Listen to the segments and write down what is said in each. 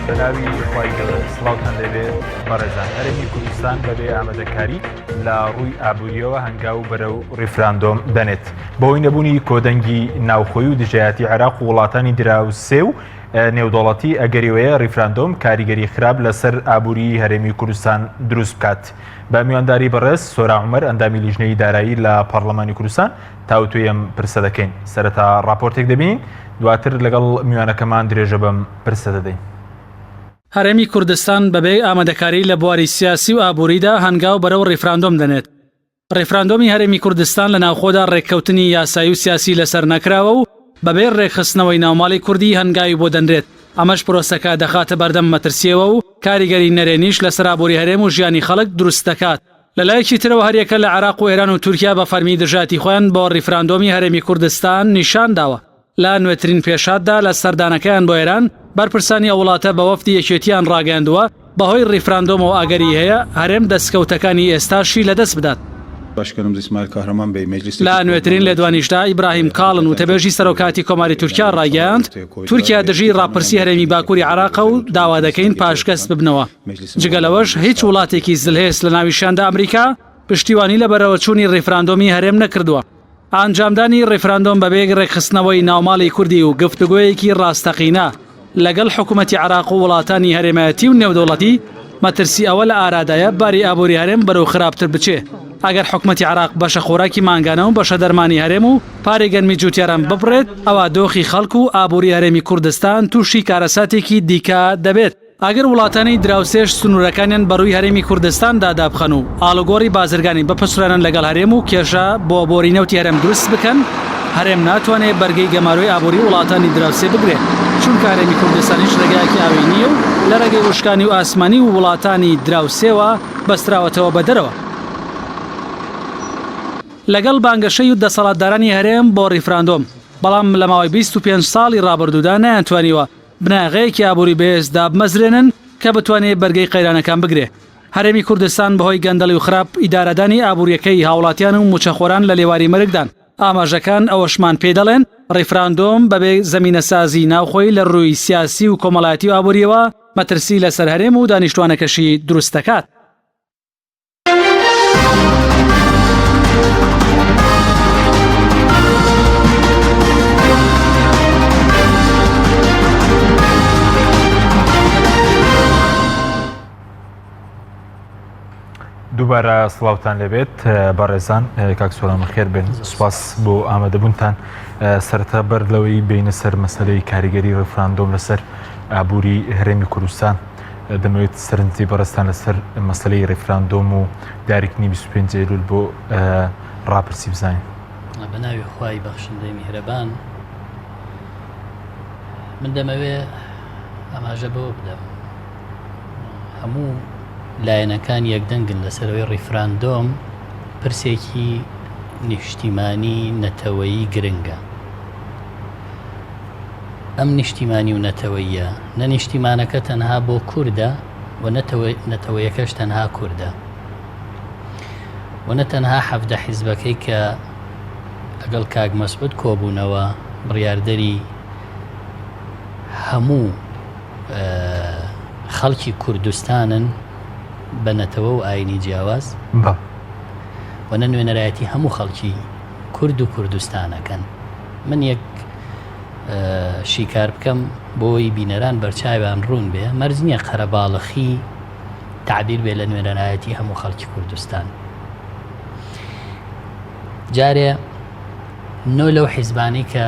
بەناوی خوای گەورە سڵاوتان لێبێ بەڕێزان هەرێمی کوردستان بەبێ ئامادەکاری لە ڕووی ئابووریەوە هەنگاو بەرەو ڕیفراندۆم دەنێت بەهۆی نەبوونی کۆدەنگی ناوخۆی و دژایەتی عێراق و وڵاتانی دراوسێ و نێودەوڵەتی ئەگەری وەیە ڕیفراندۆم کاریگەری خراپ لەسەر ئابووری هەرێمی کوردستان دروست بکات بە میوانداری بەڕێز سۆرا عومەر ئەندامی لیژنەی دارایی لە پەڕلەمانی کوردستان تاوتوێی ئەم پرسە دەکەین. سەرەتا ڕاپۆرتێک دەبینین، دواتر لەگەڵ میوانەکەمان درێژە بەم پرسە دەدەین. هەرێمی کوردستان بەبێ ئامادەکاری لە بواری سیاسی و ئابووریدا هەنگاو بەرەو ڕیفراندۆم دەنێت. ڕیفراندۆمی هەرێمی کوردستان لە ناوخۆدا ڕێککەوتنی یاسایی و سیاسی لەسەر نەکراوە و بەبێ ڕێکخستنەوەی ناوماڵی کوردی هەنگاوی بۆ دەنرێت، ئەمەش پرۆسەکە دەخاتە بەردەم مەترسییەوە و کاریگەری نەرێنیش لەسەر ئابووری هەرێم و ژیانی خەڵک دروست دەکات. لە لایەکی ترەوە هەریەکە لە عێراق و ئێران و تورکیا بە فەرمی دژایەتی خۆیان بۆ ڕیفراندۆمی هەرێمی کوردستان نیشان داوە. لە نوێترین پێشهاتدا لە سەردانەکەیان بۆ ئێران، بەرپرسانی ئەو وڵاتە بە وەفدی یەکێتییان ڕاگەیاندووە، بەهۆی ڕیفراندۆمەوە ئەگەری هەیە هەرێم دەستکەوتەکانی ئێستاشی لەدەست بدات. لە نوێترین لێدوانیشدا ئیبراهیم کاڵن وتەبێژی سەرۆکایەتی کۆماری تورکیا ڕایگەیاند، تورکیا دژی ڕاپرسی هەرێمی باکووری عێراقە و داوا دەکەین پاشگەز ببنەوە. جگە لەوەش هیچ وڵاتێکی زلهێز لە ناویشیاندا ئەمریکا پشتیوانی لە بەرەوەچوونی ڕیفراندۆمی هەرێم نەکردووە. ئانجامدانی ڕیفراندۆم بەبێ ڕێکخستنەوەی ناوماڵی کوردی و گفتوگۆیەکی ڕاستەقینە لەگەڵ حکومەتی عێراق و وڵاتانی هەرێمایەتی و نێودەوڵەتی مەترسی ئەوە لە ئارادایە باری ئابووری هەرێم بەرەو خراپتر بچێ ئەگەر حکومەتی عێراق بەشە خۆراکی مانگانە و بەشە دەرمانی هەرێم و پارەی گەنمی جوتیاران ببڕێت ئەوا دۆخی خەڵک و ئابووری هەرێمی کوردستان تووشی کارەساتێکی دیکە دەبێت. ئەگەر وڵاتانی دراوسێش سنوورەکانیان بەڕووی هەرێمی کوردستاندا دابخەن و ئاڵوگۆڕی بازرگانی بپچڕێنن لەگەڵ هەرێم و کێشە بۆ بۆری نەوتی هەرێم دروست بکەن، هەرێم ناتوانێ بەرگەی گەمارۆی ئابووری وڵاتانی دراوسێ بگرێ، چونکە هەرێمی کوردستان هیچ ڕێگایەکی ئاوی نییە و لە ڕێگەی وشکانی و ئاسمانی و وڵاتانی دراوسێوە بەستراوەتەوە بە دەرەوە. لەگەڵ بانگەشەی دەسەڵاتدارانی هەرێم بۆ ڕیفراندۆم، بەڵام لە ماوەی 25 ساڵی ڕابردوودا نەیانتوانیوە بناغەیەکی ئابووری بەهێز دابمەزرێنن کە بتوانێ بەرگەی قەیرانەکان بگرێ. هەرێمی کوردستان بەهۆی گەندەڵی و خراپ ئیدارەدانی ئابوورییەکەی هاوڵاتیان و مووچەخۆران لە لێواری مەرگدان. ئاماژەکان ئەوەشمان پێ دەڵێن ڕیفراندۆم بەبێ زەمینەسازی ناوخۆیی لە رووی سیاسی و کۆمەڵایەتی و ئابوورییەوە مەترسی لەسەر هەرێم و دانیشتوانەکەشی دروست دەکات. دووبارە سڵاوتان لێبێت بەڕێزان کاک سۆران خێر بێن سوپاس بۆ ئامادەبوونتان سەرەتا بەر لەوەی بینە سەر مەسلەی کاریگەری ڕفراندۆم لەسەر ئابووری هەرێمی کوردستان دەمەوێت سەرنجی بەڕێزتان لەسەر مەسەلەی ڕیفراندۆم و دیاریکردنی 25 ئەیلول بۆ ڕاپرسی بزانین. بە ناوی خوای بەخشندەی میهرەبان من دەمەوێ ئاماژە بەوە بدەم هەموو لایەنەکان یەکدەنگن لەسەرەوەی ڕیفراندۆم پرسێکی نیشتیمانی نەتەوەیی گرنگە ئەم نیشتیمانی و نەتەوەییە، نە نیشتیمانەکە تەنها بۆ کوردە و نە نەتەوەیەکەش تەنها کوردە و نە تەنها 17 حیزبەکەی کە لەگەڵ کاک مەسعود کۆبوونەوە بڕیاردەری هەموو خەڵکی کوردستانن بە نەتەوە و ئاینی جیاواز و نە نوێنەرایەتی هەموو خەڵکی کورد و کوردستانەکەن من یەک شیکار بکەم بۆی بینەران بەرچاویان ڕوون بێ مەرج نییە قەرەباڵخی تعبیر بێ لە نوێنەرایەتی هەموو خەڵکی کوردستان جارێ نۆ لەو حیزبانی کە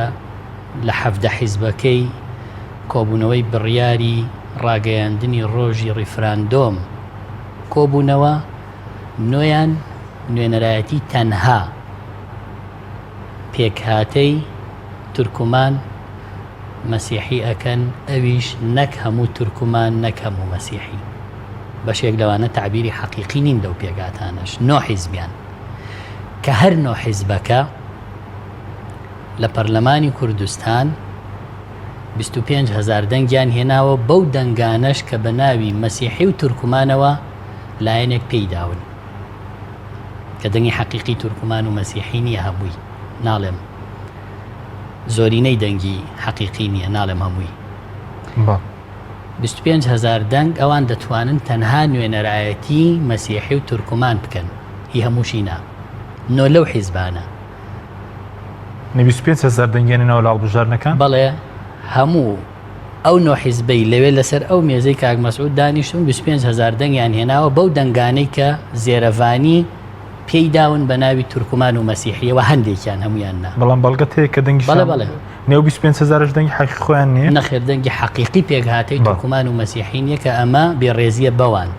لە حەفدە حیزبەکەی کۆبوونەوەی بڕیاری ڕاگەیاندنی ڕۆژی ڕیفراندۆم کۆبوونەوە نۆیان نوێنەرایەتی تەنها پێکهاتەی تورکمان مەسیحی ئەکەن ئەویش نەک هەموو تورکمان نەک هەموو مەسیحی بەشێک لەوانە تەعبیری حەقیقی نین لەو پێکهاتانەش نۆ حیزبیان کە هەر نۆ حیزبەکە لە پەرلەمانی کوردستان 25 هزار دەنگیان هێناوە بەو دەنگانەش کە بە ناوی مەسیحی و تورکمانەوە لایەنێک پێی داون کە دەنگی حەقیقی تورکمان و مەسیحی نییە هەمووی ناڵێم زۆرینەی دەنگی حەقیقی نییە ناڵێم هەمووی. 25 هەزار دەنگ ئەوان دەتوانن تەنها نوێنەرایەتی مەسیحی و تورکمان بکەن هی هەمووشی نا نۆ لەو حیزبانە. نە 25 هەزار دەنگیان هێناوە لە هەڵبژاردنەکان؟ بەڵێ هەموو ئەو نۆ حیزبەی لەوێ لەسەر ئەو مێزەی کاک مەسعود دانیشتون 25 هەزار دەنگیان هێناوە بەو دەنگانەی کە زێرەڤانی پێی داون بە ناوی تورکمان و مەسیحیەوە هەندێکیان هەمویان نا. بەڵام بەڵگەت هەیە کە دەنگیشیان بەڵێ بەڵێ. نێو 25 هەزارش دەنگی حەقیقی خۆیان نییە؟ نەخێر دەنگی حەقیقی پێکهاتەی تورکمان و مەسیحی نییە کە ئەمە بێڕێزیە بەوان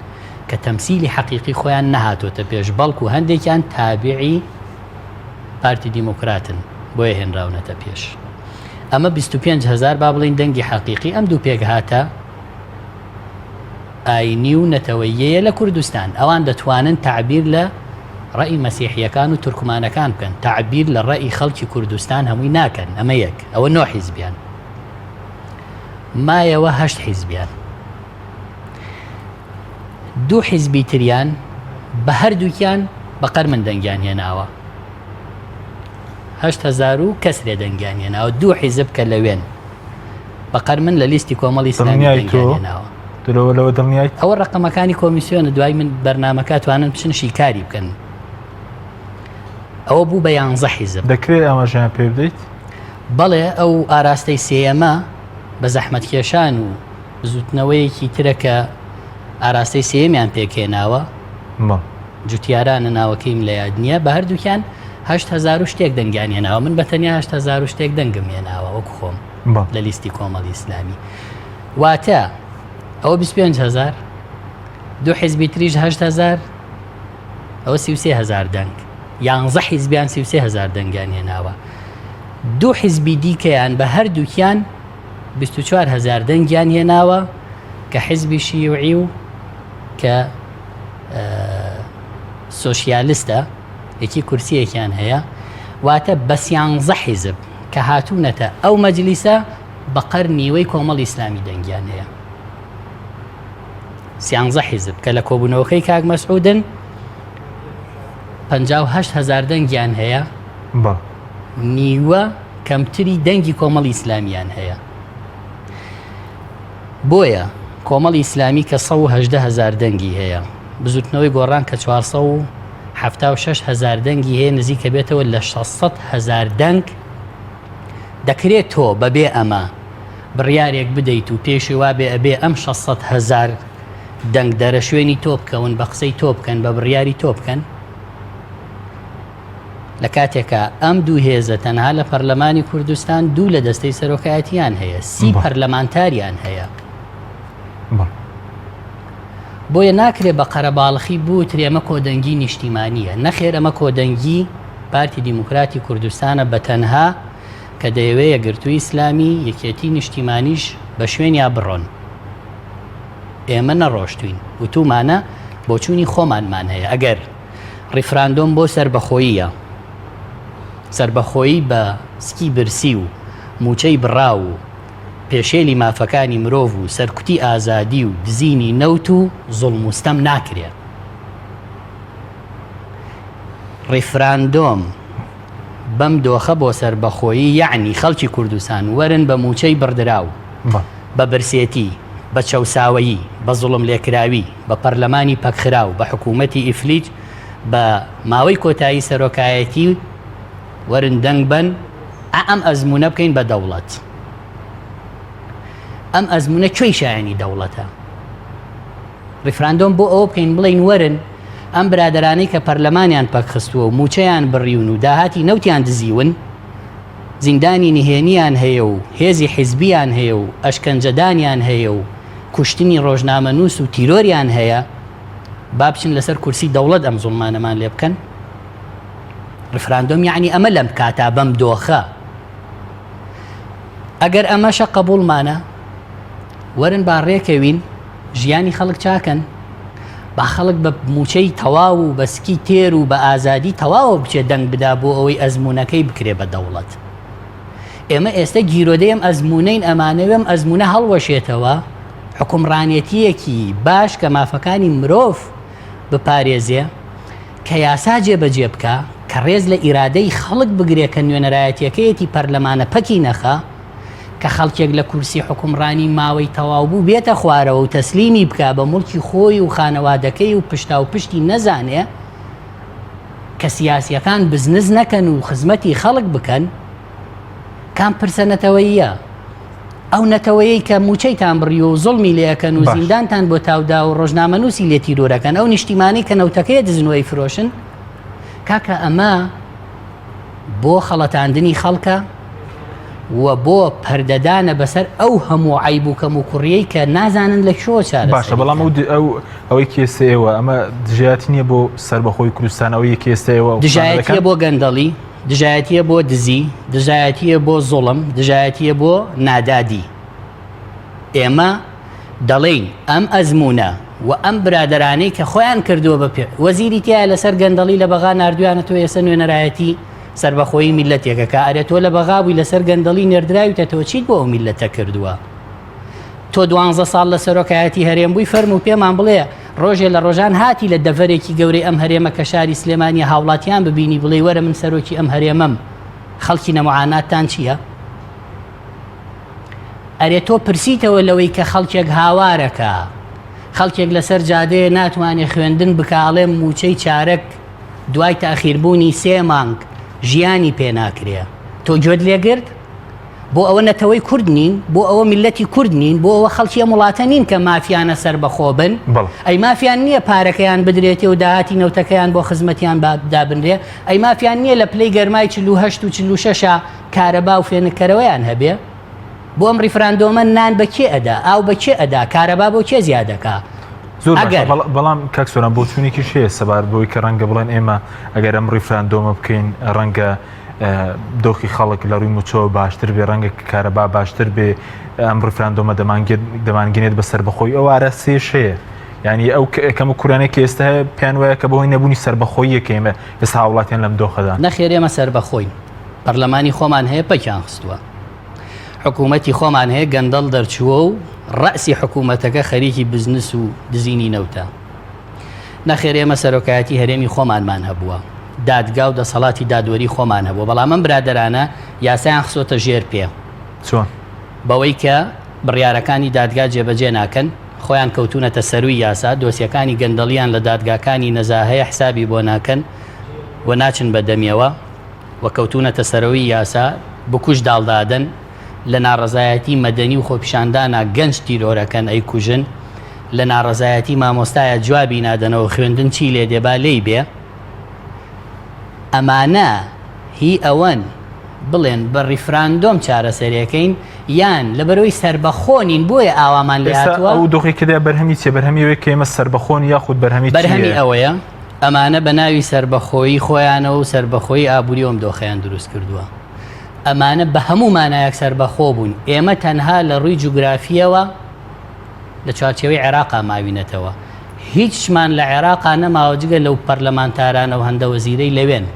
کە تەمسیلی حەقیقی خۆیان نەهاتۆتە پێش بەڵکو هەندێکیان تابعی پارتی دیموکراتن بۆیە هێنراونەتە پێش. ئەمە 25 هەزار با بڵێین دەنگی حەقیقی ئەم دوو پێکهاتە ئاینی و نەتەوەییەیە لە کوردستان، ئەوان دەتوانن تەعبیر لە ڕەئی مەسیحییەکان و تورکمانەکان بکەن، تەعبیر لە ڕەئی خەڵکی کوردستان هەمووی ناکەن، ئەمە یەک، ئەوە نۆ حیزبیان مایەوە هەشت حیزبیان، دوو حیزبی تریان بە هەردووکیان بە قەرمن دەنگیان هێناوە، 8000 و کەسرێ دەنگیان هێناوە، دوو حیزب کە لەوێن. بە قەرمن لە لیستی کۆمەڵی ئیسلامی دڵنیای تۆ دەنگیان هێناوە. تۆ لەوە لەوە دڵنیایت؟ ئەوە ڕەقەمەکانی کۆمیسیۆنە دوای من بەرنامەکە توانن بچن شیکاری بکەن. ئەوە بوو بە یانزە حیزب. دەکرێت ئاماژەیان پێ بدەیت؟ بەڵێ ئەو ئاراستەی سێیەمە بە زەحمەتکێشان و بزوتنەوەیەکی ترە کە ئاراستەی سێیەمیان پێکهێناوە. بەڵێ. جوتیارانە ناوەکەیم لە یاد نییە بە هەردووکیان 8000 و شتێک دەنگیان هێناوە من بە تەنیا 8000 و شتێک دەنگم هێناوە وەکو خۆم. لە لیستی کۆمەڵی ئیسلامی واتە ئەوە 25 هزار دوو حیزبی تریش 8 هزار ئەوە 33 هزار دەنگ یانزە حیزبیان 33 هزار دەنگیان هێناوە دوو حیزبی دیکەیان بە هەردووکیان 24 هزار دەنگیان هێناوە کە حیزبی شیوعی و کە سۆسیالستە یەکی کورسیەکیان هەیە واتە بە سیانزە حیزب کە هاتوونەتە ئەو مەجلیسە بەقەر نیوەی کۆمەڵی ئیسلامی دەنگیان هەیە. سیانزە حیزب کە لە کۆبوونەوەکەی کاک مەسعودن 58 هزار دەنگیان هەیە نیوە کەمتری دەنگی کۆمەڵی ئیسلامیان هەیە. بۆیە کۆمەڵی ئیسلامی کە 118 هزار دەنگی هەیە بزوتنەوەی گۆڕان کە 476 هزار دەنگی هەیە نزیکە بێتەوە لە 600 هزار دەنگ دەکرێت تۆ بەبێ ئەمە بڕیارێک بدەیت و پێشی وابێ ئەبێ ئەم 600 هزار دەنگدەرە شوێنی تۆ بکەون بە قسەی تۆ بکەن بە بڕیاری تۆ بکەن لە کاتێکا ئەم دوو هێزە تەنها لە پەرلەمانی کوردستان دوو لە دەستەی سەرۆکایەتیان هەیە سی پەرلەمانتاریان هەیە بۆیە ناکرێ بە قەرەباڵخی بوترێ ئەمە کۆدەنگی نیشتیمانییە، نەخێر ئەمە کۆدەنگی پارتی دیموکراتی کوردستانە بە تەنها کە دەیەوێ یەکگرتووی ئیسلامی، یەکێتی نیشتیمانیش بە شوێنیا بڕۆن. ئێمە نەڕۆشتوین، وتومانە بۆچوونی خۆمانمان هەیە، ئەگەر ڕیفراندۆم بۆ سەربەخۆییە، سەربەخۆیی بە سکی برسی و موچەی بڕاو و پێشێلی مافەکانی مرۆڤ و سەرکوتی ئازادی و دزینی نەوت و زوڵم و ستەم ناکرێ. ڕیفراندۆم بەم دۆخە بۆ سەربەخۆیی یەعنی خەڵکی کوردستان وەرن بە مووچەی بڕدراو، بە برسێتی، بە چەوساوەیی، بە زوڵملێکراوی، بە پەرلەمانی پەکخراو، بە حکوومەتی ئیفلیج، بە ماوەی کۆتایی سەرۆکایەتی وەرن دەنگ بەن، ئا ئەم ئەزموونە بکەین بە دەوڵەت. ئەم ئەزموونە کوێی شایەنی دەوڵەتە؟ ڕیفراندۆم بۆ ئەوە بکەین بڵێین وەرن ئەم برادەرانەی کە پەرلەمانیان پەکخستووە و مووچەیان بڕیون و داهاتی نەوتیان دزیون، زیندانی نهێنیان هەیە و هێزی حیزبیان هەیە و ئەشکەنجەدانیان هەیە و کوشتنی ڕۆژنامەنووس و تیرۆریان هەیە، با بچن لەسەر کورسی دەوڵەت ئەم زوڵمانەمان لێ بکەن. ڕیفراندۆم یەعنی ئەمە لەم کاتا بەم دۆخە ئەگەر ئەمەشە قبوڵمانە وەرن با ڕێکەوین ژیانی خەڵک چاکەن با خەڵک بە موچەی تەواو و بە سکی تێر و بە ئازادی تەواوە بچێت دەنگ بدا بۆ ئەوەی ئەزمونونەکەی بکرێ بە دەوڵەت ئێمە ئێستا گیرۆدەی ئەم ئەزمونەین ئەمانەوێم ئەزمونە هەڵوەشێتەوە حکومڕانێتیەکی باش کە مافەکانی مرۆڤ بپارێزێ کە یاسا جێبەجێ بکا، کە ڕێز لە ئیرادەی خەڵک بگرێ کە نوێنەرایەتیەکەیەتی پەرلەمانە پەکی نەخا، کە خەڵکێک لە کورسی حوکمڕانی ماوەی تەواو بوو بێتە خوارەوە و تەسلیمی بکا بە موڵکی خۆی و خانەوادەکەی و پشتاوپشتی نەزانێ کە سیاسیەکان بزنس نەکەن و خزمەتی خەڵک بکەن کام پرسە نەتەوەییە؟ ئەو نەتەوەیەی کە موچەیتان بڕیوە و زوڵمی لێ ئەکەن و زیندانتان بۆ تاودا و ڕۆژنامەنووسی لێ تیرۆرەکەن ئەو نیشتیمانەی کە نەوتەکەی دزن و ئەیفرۆشن کاکە ئەمە بۆ خەڵەتاندنی خەڵکە و بۆ پەردەدانە بەسەر ئەو هەموو عیب و کەم و کوڕیەی کە نازانن لە کوێوە چارەسەری باشە بەڵام ئەو ئەو ئەوەی کێسە ئێوە ئەمە دژایەتی نییە بۆ سەربەخۆی کوردستان ئەوەی کێسە ئێوە دژایەتیە بۆ گەندەڵی دژایەتیە بۆ دزی دژایەتیە بۆ زوڵم دژایەتیە بۆ نادادی ئێمە دەڵێین ئەم ئەزموونە و ئەم برادەرانەی کە خۆیان کردووە بە پێ وەزیری تایە لەسەر گەندەڵی لە بەغا ناردویانە تۆ ئێستا نوێنەرایەتی سەربەخۆیی میللەتێکە کە ئەرێ تۆ لە بەغا بووی لەسەر گەندەڵی نێردراویتە تۆ چیت بۆ ئەو میللەتە کردووە؟ تۆ دوانزە ساڵ لە سەرۆکایەتی هەرێم بووی فەرموو پێمان بڵێ ڕۆژێ لە ڕۆژان هاتی لە دەڤەرێکی گەورەی ئەم هەرێمە کە شاری سلێمانیە هاوڵاتیان ببینی بڵێ وەرە من سەرۆکی ئەم هەرێمەم خەڵکی نەمعاناتتان چییە؟ ئەرێ تۆ پرسیتەوە لەوەی کە خەڵکێک هاوارەکە خەڵکێک لەسەر جادەیە ناتوانێ خوێندن بکە ئەڵێم موچەی چارەک دوای تاخیربوونی سێ مانگ ژیانی پێ ناکرێ تۆ گوێت لێگرت؟ بۆ ئەوە نەتەوەی کورد نین؟ بۆ ئەوە میللەتی کورد نین؟ بۆ ئەوە خەڵکی ئەم وڵاتە نین کە مافیانە سەربەخۆ بن؟ ئەی مافیان نییە پارەکەیان بدرێتێ و داهاتی نەوتەکەیان بۆ خزمەتیان دابنرێ؟ ئەی مافیان نییە لە پلەی گەرمای 48 و 46 کارەبا و فێنککەرەوەیان هەبێ؟ بۆ ئەم ڕیفراندۆمە نان بە کێ ئەدا؟ ئاو بە کێ ئەدا؟ کارەبا بۆ کێ زیاد دەکا؟ زۆر باشە بەڵام کاک سۆران بۆچوونێکیش هەیە سەبارەت بەوەی کە ڕەنگە بڵێن ئێمە ئەگەر ئەم ڕیفراندۆمە بکەین ڕەنگە دۆخی خەڵک لە ڕووی موچەوە باشتر بێ ڕەنگە کارەبا باشتر بێ ئەم ڕیفراندۆمە دەمانگەنێت بە سەربەخۆی ئەو ئاراستەیەش هەیە یعنی ئەو کەم و کورانێک کە ئێستا هەیە پێیان وایە کە بەهۆی نەبوونی سەربەخۆییەکە ئێمە ئێستا هاوڵاتیان لەم دۆخەدان. نەخێر ئێمە سەربەخۆین پەرلەمانی خۆمان هەیە پەکیان خستووە. حکوومەتی خۆمان هەیە گەندەڵ دەرچووە و ڕەئسی حکوومەتەکە خەریکی بزنس و دزینی نەوتە. نەخێر ئێمە سەرۆکایەتی هەرێمی خۆمانمان هەبووە، دادگا و دەسەڵاتی دادوەری خۆمان هەبووە، بەڵام ئەم برادەرانە یاسایان خستۆتە ژێر پێ. چۆن؟ بەوەی کە بڕیارەکانی دادگا جێبەجێ ناکەن، خۆیان کەوتوونەتە سەرووی یاسا، دۆسیەکانی گەندەڵییان لە دادگاکانی نەزاهەیە حسابی بۆ ناکەن و ناچن بە دەمیەوە. و کەوتوونەتە سەرەوەی یاسا، بکوژ داڵدادەن، لە ناڕەزایەتی مەدەنی و خۆپیشاندانا گەنج تیرۆرەکەن ئەیکوژن، لە ناڕەزایەتی مامۆستایا جوابی نادەنەوە خوێندن چی لێ دێ با لێی بێ، ئەمانە هی ئەوەن بڵێن بە ڕیفراندۆم چارەسەرێکەین یان لەبەرئەوەی سەربەخۆ نین بۆیە ئاوامان لێ ئێستا هاتووە. ئەو دۆخەی کە دێ بەرهەمی چیە؟ بەرهەمی ئەوەیە کە ئێمە سەربەخۆن یاخود بەرهەمی چییە؟ بەرهەمی ئەوەیە ئەمانە بە ناوی سەربەخۆیی خۆیانەوە و سەربەخۆیی ئابووریەوە ئەم دۆخەیان دروست کردووە. ئەمانە بە هەموو مانایەک سەربەخۆ بوون. ئێمە تەنها لە ڕووی جوگرافییەوە لە چوارچێوەی عێراقا ماوینەتەوە. هیچمان لە عێراقا نەماوە جگە لەو پەرلەمانتارانە و هەندە وەزیرەی لەوێن.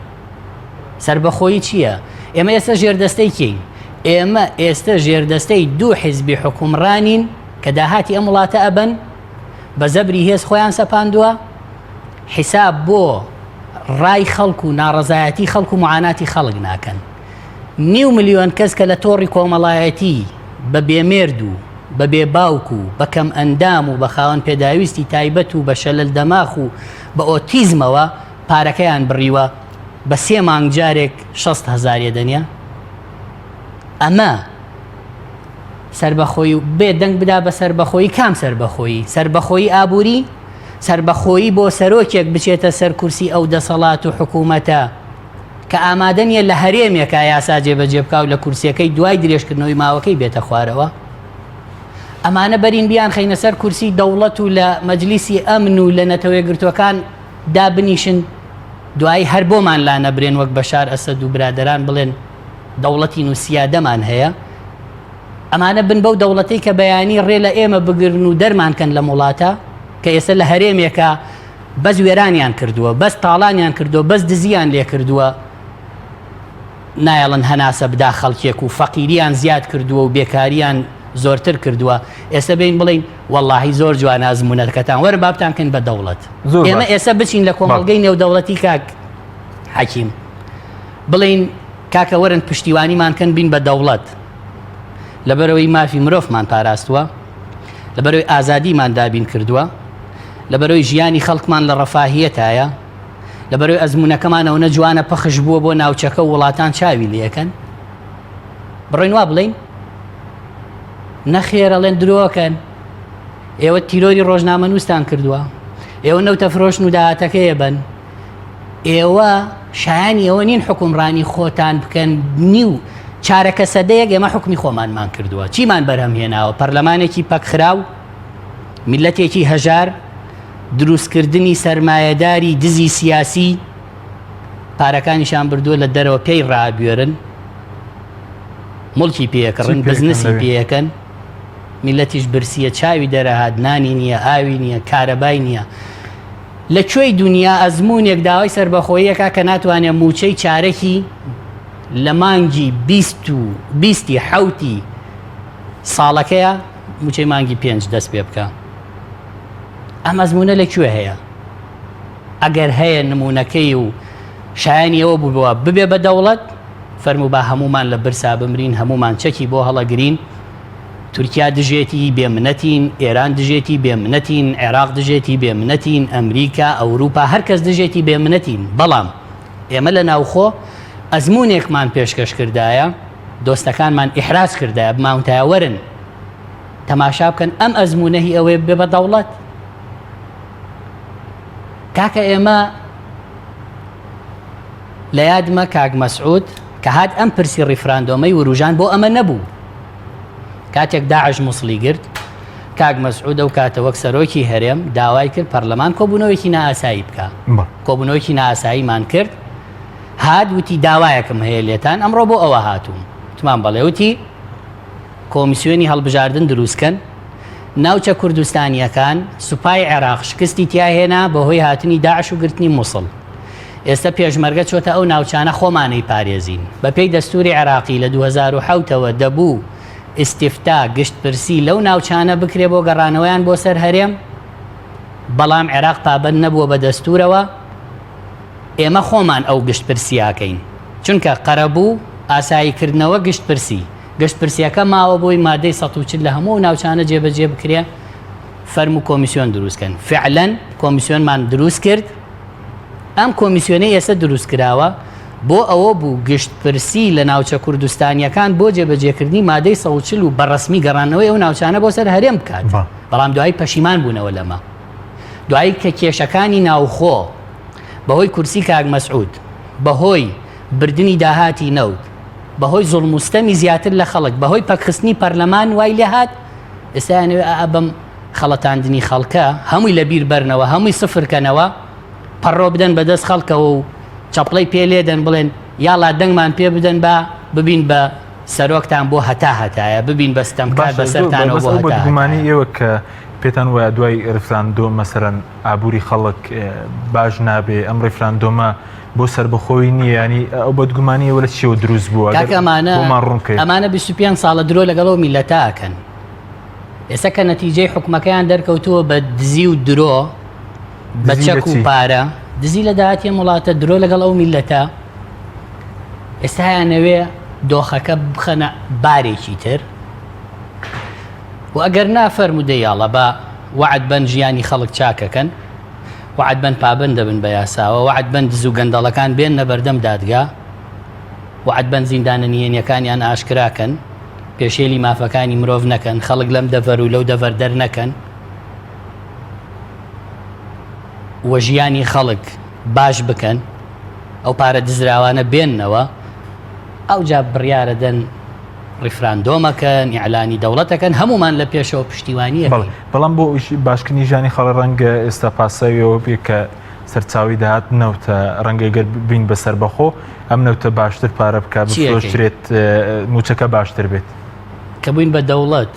سەربەخۆیی چییە؟ ئێمە ئێستا ژێردەستەی کێین؟ ئێمە ئێستا ژێردەستەی دوو حیزبی حوکمڕانین کە داهاتی ئەم وڵاتە ئەبەن، بە زەبری هێز خۆیان سەپاندووە، حیساب بۆ ڕای خەڵک و ناڕەزایەتی خەڵک و معاناتی خەڵک ناکەن. نیو ملیۆن کەس کە لە تۆڕی کۆمەڵایەتی بە بێمێرد و بە بێ باوک و بە کەم ئەندام و بە خاوەن پێداویستی تایبەت و بە شەلەل دەماخ و بە ئۆتیزمەوە پارەکەیان بڕیوە بە سێ مانگ جارێک 6 هەزار یەدەنیە ئەمە سەربەخۆیی و بێ دەنگ بدا بە سەربەخۆیی کام سەربەخۆیی؟ سەربەخۆیی ئابووری؟ سەربەخۆیی بۆ سەرۆکێک بچێتە سەر کورسی ئەو دەسەڵات و حکوومەتە کە ئامادە نییە لە هەرێمێکا یاسا جێبەجێ بکا و لە کورسیەکەی دوای درێژکردنەوەی ماوەکەی بێتە خوارەوە؟ ئەمانە بەرین بیانخەینە سەر کورسی دەوڵەت و لە مەجلیسی ئەمن و لە نەتەوەیەکگرتووەکان دابنیشن دوایی هەر بۆمان لانەبرێن وەک بەشار ئەسەد و برادەران بڵێن دەوڵەتین و سیادەمان هەیە، ئەمانە بن بەو دەوڵەتەی کە بەیانی ڕێ لە ئێمە بگرن و دەرمان کەن لەم وڵاتە کە ئێستا لە هەرێمێکە بەس وێرانیان کردووە، بەس تاڵانیان کردووە، بەس دزیان لێ کردووە، نایەڵن هەناسە بدا خەڵکێک و فەقیریان زیاد کردووە و بێکاریان زۆرتر کردووە، ئێستا بێین بڵێین وەڵاهی زۆر جوانە ئەزموونەکەتان وەرن با بتانکەین بە دەوڵەت. ئێمە ئێستا بچین لە کۆمەڵگەی نێودەوڵەتی کاک حەکیم بڵێین کاکە وەرن پشتیوانیمان کەن بین بە دەوڵەت. لەبەرئەوەی مافی مرۆڤمان پاراستووە، لەبەرئەوەی ئازادیمان دابین کردووە، لەبەرئەوەی ژیانی خەڵکمان لە ڕەفاهیەتایە، لەبەرئەوەی ئەزموونەکەمان ئەونە جوانە پەخش بووە بۆ ناوچەکە و وڵاتان چاوی لێکەن. بڕۆین وا بڵێین؟ نەخێر ئەڵێن درۆکەن. ئێوە تیرۆری ڕۆژنامەنووستان کردووە. ئێوە نەوتە فرۆشن و داهاتەکەیە بەن. ئێوە شایانی ئەوە نین حوکمڕانی خۆتان بکەن نیو چارەکە سەدەیەک ئێمە حوکمی خۆمانمان کردووە چیمان بەرهەم هێناوە پەرلەمانێکی پەکخراو میلەتێکی هەژار دروستکردنی سەرمایەداری دزی سیاسی پارەکانیشان بردووە لە دەرەوە پێی ڕابوێرن مڵکی پێکڕن بزنسی پێەکەن میلەتیش برسیە چاوی دەرەهات نانی نییە ئاوی نییە کارەبای نییە لە کوێی دونیا ئەزموونێک داوای سەربەخۆیی ئەکا کە ناتوانێ مووچەی چارەکی لە مانگی 20 و بیستی حەوتی ساڵەکەیە مووچەی مانگی پێنج دەست پێ بکا؟ ئەم ئەزموونە لە کوێ هەیە؟ ئەگەر هەیە نموونەکەی و شایانی ئەوە بووە ببێ بە دەوڵەت فەرموو با هەموومان لە برسا بمرین هەموومان چەکی بۆ هەڵەگرین تورکیا دژێتی بێ منەتین، ئێران دژێتی بێ منەتین، عێراق دژێتی بێ منەتین، ئەمریکا، ئەوروپا هەر کەس دژێتی بێ منەتین، بەڵام ئێمە لە ناوخۆ ئەزموونێکمان پێشکەش کردایە، دۆستەکانمان ئیحراج کردایە، بمانوتایە وەرن تەماشا بکەن ئەم ئەزموونە هی ئەوەیە ببێ بە دەوڵەت. کاکە ئێمە لە یادمە کاک مەسعود کە هات ئەم پرسی ڕیفراندۆمەی وروژان بۆ ئەمە نەبوو. کاتێک داعش موسڵی گرت، کاک مەسعود ئەو کاتە وەک سەرۆکی هەرێم داوای کرد پەرلەمان کۆبوونەوەیەکی نائاسایی بکا. کۆبوونەوەیەکی نائاساییمان کرد، هات وتی داوایەکم هەیە لێتان، ئەمڕۆ بۆ ئەوە هاتووم. وتمان بەڵێ. وتی کۆمیسیۆنی هەڵبژاردن دروستکەن، ناوچە کوردستانییەکان سوپای عێراق شکستی تیا هێنا بەهۆی هاتنی داعش و گرتنی موسڵ. ئێستا پێشمەرگە چۆتە ئەو ناوچانە خۆمان ئەیپارێزین. بەپێی دەستوری عێراقی لە 2007 ەوە دەبوو ئیستیفتا، گشتپرسی، لەو ناوچانە بکرێ بۆ گەڕانەوەیان بۆ سەر هەرێم، بەڵام عێراق پابەند نەبووە بە دەستورەوە، ئێمە خۆمان ئەو گشتپرسییەکەین، چونکە قەرەبوو، ئاساییکردنەوە، گشتپرسی، گشتپرسییەکە ماوە بۆی مادەی 140 لە هەموو ئەو ناوچانە جێبەجێ بکرێ، فەرموو کۆمیسیۆن دروستکەن. فعلەن کۆمیسیۆنمان دروستکرد. ئەم کۆمیسیۆنەی ئێستا دروستکراوە بۆ ئەوە بوو گشتپرسی لە ناوچە کوردستانییەکان بۆ جێبەجێکردنی مادەی 140 و بەڕەسمی گەڕاندنەوەی ئەو ناوچانە بۆ سەر هەرێم بکات، بەڵام دوایی پەشیمان بوونەوە لەمە. دوایی کە کێشەکانی ناوخۆ بەهۆی کورسی کاک مەسعود، بەهۆی بردنی داهاتی نەوت، بەهۆی زوڵم و ستەمی زیاتر لە خەڵک، بەهۆی پەکخستنی پەرلەمان وای لێهات ئێستا یانەوێ ئا بەم خەڵەتاندنی خەڵکە هەمووی لە بیر بەرنەوە هەمووی سفر کەنەوە پەڕۆ بدەن بە دەست خەڵکەوە و چەپڵەی پێ لێدەن بڵێن یاڵا دەنگمان پێ بدەن با ببین بە سەرۆکتان بۆ هەتا هەتایە ببین بە ستەمکار باشە زۆر بەسەرتانەوە بەس بۆ ئەو هەتا بەدگومانی هەتایە. ئێوە کە پێتان وایە دوای ڕیفراندۆم مەسەلەن ئابووری خەڵک باش نابێ ئەم ڕیفراندۆمە بۆ سەربەخۆیی نییە ینی ئەو بەدگومانی ئێوە لە چیەوە دروست بووە کاکە ئەمانە بۆمان ڕوون بکەیت ئەمانە 25 ساڵە درۆ لەگەڵ ئەو میللەتە ئەکەن ئێستا کە نەتیجەی حکومەکەیان دەرکەوتووە بە دزی و درۆ بە چەک و پارە دزی لە داهاتی ئەم وڵاتە درۆ لەگەڵ ئەو میلەتە ئێستایانەوێ دۆخەکە بخەنە بارێکی تر و ئەگەر نافەرمودە یاڵە بە وعد بەن ژیانی خەڵک چاکەکەن وعد بەن پابند دەبن بە یاساوە وعد بەن دز و گەندەڵەکان بێن نە بەردەم دادگا وعد بەن زیندانە نهێنیەکانیان ئاشکراکەن پێشێلی مافەکانی مرۆڤ نەکەن، خەڵک لەم دەڤەر و لەو دەڤەر دەرنەکەن و ژیانی خەڵک باش بکەن، ئەو پارە دزراوانە بێننەوە، ئەوجا بڕیارەدەن ڕیفراندۆمەکەن، ئیعلانی دەوڵەتەکەن، هەموومان لە پێشەوە پشتیوانیەکەین. بەڵێ، بەڵام بۆ باشکردنی ژیانی خەڵک ڕەنگە ئێستا پاساوی ئەوە بێ کە سەرچاوەی داهات نەوتە، ڕەنگە گەر ببین بە سەربەخۆ ئەم نەوتە باشتر پارە بکە بفرۆشرێت موچەکە باشتر بێت. کە بووین بە دەوڵەت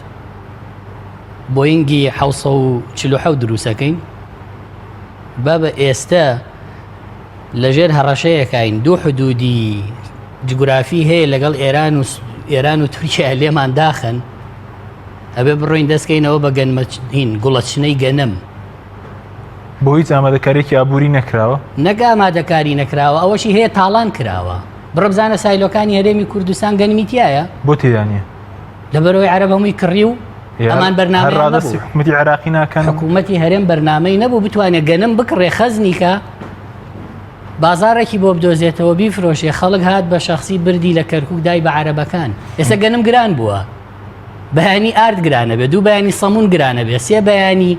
بۆینگی 747 دروستەکەین بابە ئێستە لەژێر هەڕەشەیەکین دوو حدودی جوگرافی هەیە لەگەڵ ئێران و ئێران و تورکیا لێمان داخن ئەبێ بڕۆین دەستکەینەوە بە گەنمەین گوڵەچنەی گەنم بۆ هیچ ئامادەکاریەکی ئابووری نەکراوە؟ نەک ئامادەکاری نەکراوە، ئەوەشی هەیە تاڵان کراوە. بڕۆ بزانە سایلۆکانی هەرێمی کوردستان گەنمی تیایە؟ بۆ تێدا نییە؟ لەبەرەوەی عەرەب هەمووی کڕی و ئەمان بەرنامەیان هەر ڕادەستی نەبوو. حکوومەتی عێراقی ناکەن حکوومەتی هەرێم بەرنامەی نەبوو بتوانێت گەنم بکڕێ خەزنی کە بازاڕێکی بۆ بدۆزێتەوە بیفرۆشێ خەڵک هات بە شەخسی بردی لە کەرکوک دای بە عەرەبەکان ئێستا گەنم گران بووە بەیانی ئارد گرانە بێ دوو بەیانی سەمون گرانە بێ سێ بەیانی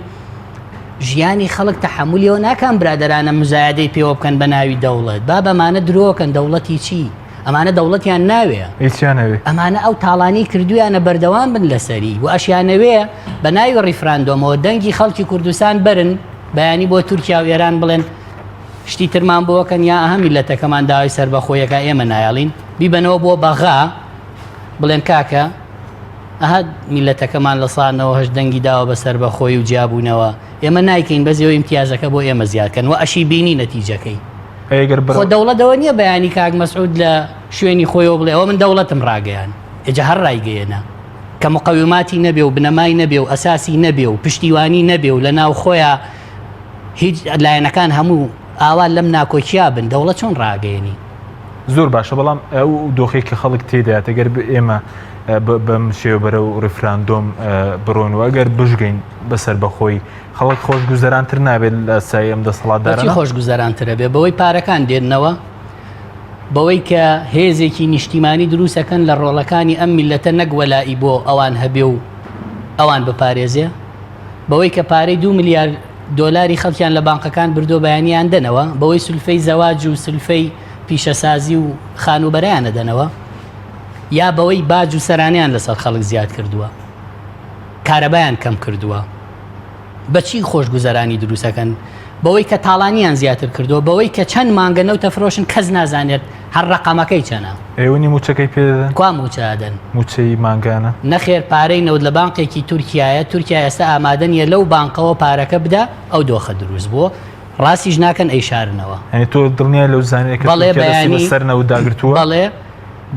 ژیانی خەڵک تەحەمولیەوە ناکەن برادەرانە مزایدەی پێوە بکەن بە ناوی دەوڵەت با بەمانە درۆکەن دەوڵەتی چی ئەمانە دەوڵەتیان ناوێ هیچیان نەوێ ئەمانە ئەو تاڵانی کردویانە بەردەوام بن لەسەری و ئەشیانەوێ بە ناوی ڕیفراندۆمەوە دەنگی خەڵکی کوردستان بەرن بەیانی بۆ تورکیا و ئێران بڵێن شتی ترمان بۆکەن یا ئەها میلەتەکەمان داوای سەربەخۆیەکە ئێمە نایەڵین بیبەنەوە بۆ بەغا بڵێن کاکە ئەها میلەتەکەمان لە سا 98 دەنگی داوە بە سەربەخۆی و جیابوونەوە ئێمە نایکەین بەس ئێوە ئیمتیازەکە بۆ ئێمە زیادکەن و ئەشی بینی نەتیجەکەی ئەگەر خۆ دەوڵەتەوە نییە بەیانی کاک مەسعود لە شوێنی خۆیەوە بڵێ ئەوە من دەوڵەتم ڕاگەیان ئێجا هەر ڕایگەیەنە کە مقەوماتی نەبێ و بنەمای نەبێ و ئەساسی نەبێ و پشتیوانی نەبێ و لە ناو خۆیان هیچ لایەنەکان هەموو ئاوا لەم ناکۆکیا بن دەوڵەت چۆن ڕاگەیەنی؟ زۆر باشە بەڵام ئەو دۆخێک کە خەڵک تێدایەت ئەگەر ئێمە بەم شێوە بەرەو ڕیفراندۆم بڕۆن و ئەگەر بشگەین بەسەر بەخۆی خەڵک خۆشگوزەرانتر نابێت لە سای ئەم دەسەڵاتدارانە؟ خۆشگوزەرانترە بێ بەوەی پارەکان دێنەوە بەوەی کە هێزێکی نیشتیمانی دروستەکەن لە ڕۆڵەکانی ئەم میلەتە نەک وەلائی بۆ ئەوان هەبێ و ئەوان بپارێزێ بەوەی کە پارەی دو ملیار دۆلاری خەڵکیان لە بانقەکان بردووە بەیانیان دەنەوە، بەوەی سولفەی زەواج و سولفەی پیشەسازی و خانووبەرەیان ئەدەنەوە، یا بەوەی باج و سەرانەیان لەسەر خەڵک زیاد کردووە، کارەبایان کەم کردووە، بە چی خۆشگوزەرانی دروست ئەکەن؟ بەوەی کە تاڵانیان زیاتر کردووە، بەوەی کە چەند مانگە نەوت ئەفرۆشن کەس نازانێت هەر ڕەقەمەکەی چەنە. ئێوە نی مووچەکەی پێ دەدەن؟ کوا مووچە ئەدەن؟ مووچەی مانگانە؟ نەخێر پارەی نەوت لە بانقێکی تورکیایە، تورکیا ئێستا ئامادە نییە لەو بانقەوە پارەکە بدا، ئەو دۆخە دروست بووە، ڕاستیش ناکەن ئەیشارنەوە. یانی تۆ دڵنیای لەو زانیاریە کە بەڵێ تورکیا دەستی بەیانی بەسەر نەوتدا گرتووە؟ بەڵێ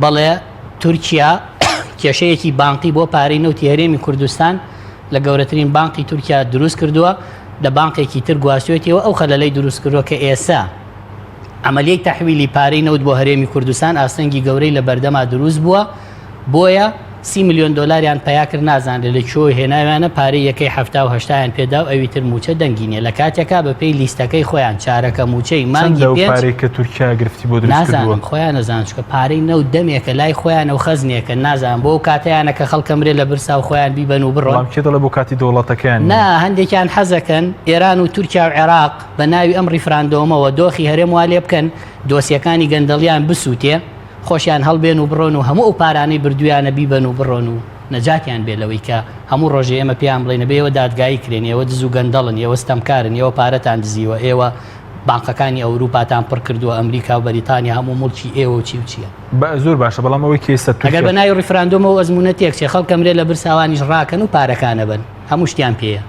بەڵێ تورکیا کێشەیەکی بانقی بۆ پارەی نەوتی هەرێمی کوردستان لە گەورەترین بانقی تورکیا دروست کردووە، لە بانقێکی تر گواستوێتیەوە، ئەو خەلەلەی دروست کردووە کە ئێستا عەمەلیەی تەحویلی پارەی نەوت بۆ هەرێمی کوردستان ئاستەنگی گەورەی لە بەردەما دروست بووە، بۆیە سی ملیۆن دۆلاریان پەیا کرد نازانرێ لە کوێوە هێناویانە، پارەی یەکەی حەفتا و هەشتایان پێدا و ئەوی تر مووچە دەنگی نیە، لە کاتێکا بە پێی لیستەکەی خۆیان چارەکە مووچەی چەندە مانگی ئەو پێنج پارەی کە تورکیا گرفتی بۆ دروست کردووە؟ نازانم خۆیان ئەزانن چونکە پارەی نەوت دەمێکە لای خۆیانە و خەزنێکە نازانم بۆ ئەو کاتەیانە کە خەڵک ئەمرێ لە برسا و خۆیان بیبەن و بڕۆن. بەڵام کێ دەڵێ بۆ کاتی دەوڵەتەکەیان نیە؟ نا هەندێکیان حەزەکەن ئێران و تورکیا و عێراق بە ناوی ئەم ڕیفراندۆمەوە دۆخی هەرێم وا لێ بکەن دۆسیەکانی گەندەڵیان بسووتێ، خۆشیان هەڵبێن و بڕۆن و هەموو ئەو پارانەی بردوویانە بیبەن و بڕۆن و نەجاتیان بێ لەوەی کە هەموو ڕۆژێ ئێمە پێیان بڵێین ئەبێ ئێوە دادگایی کرێن، ئێوە دز و گەندەڵن، ئێوە ستەمکارن، ئێوە پارەتان دزیوە، ئێوە بانقەکانی ئەوروپاتان پڕ کردووە، ئەمریکا و بەریتانیا هەموو موڵکی ئێوە و چی و چییە. زۆر باشە بەڵام ئەوەی کە ئێستا ئەگەر تورکیا. بە ناوی ڕیفراندۆمەوە ئەزموونە تێکچێ خەڵک ئەمرێ لە برسا ئەوانیش ڕاکەن و پارەکان ئەبەن هەموو شتیان پێیە.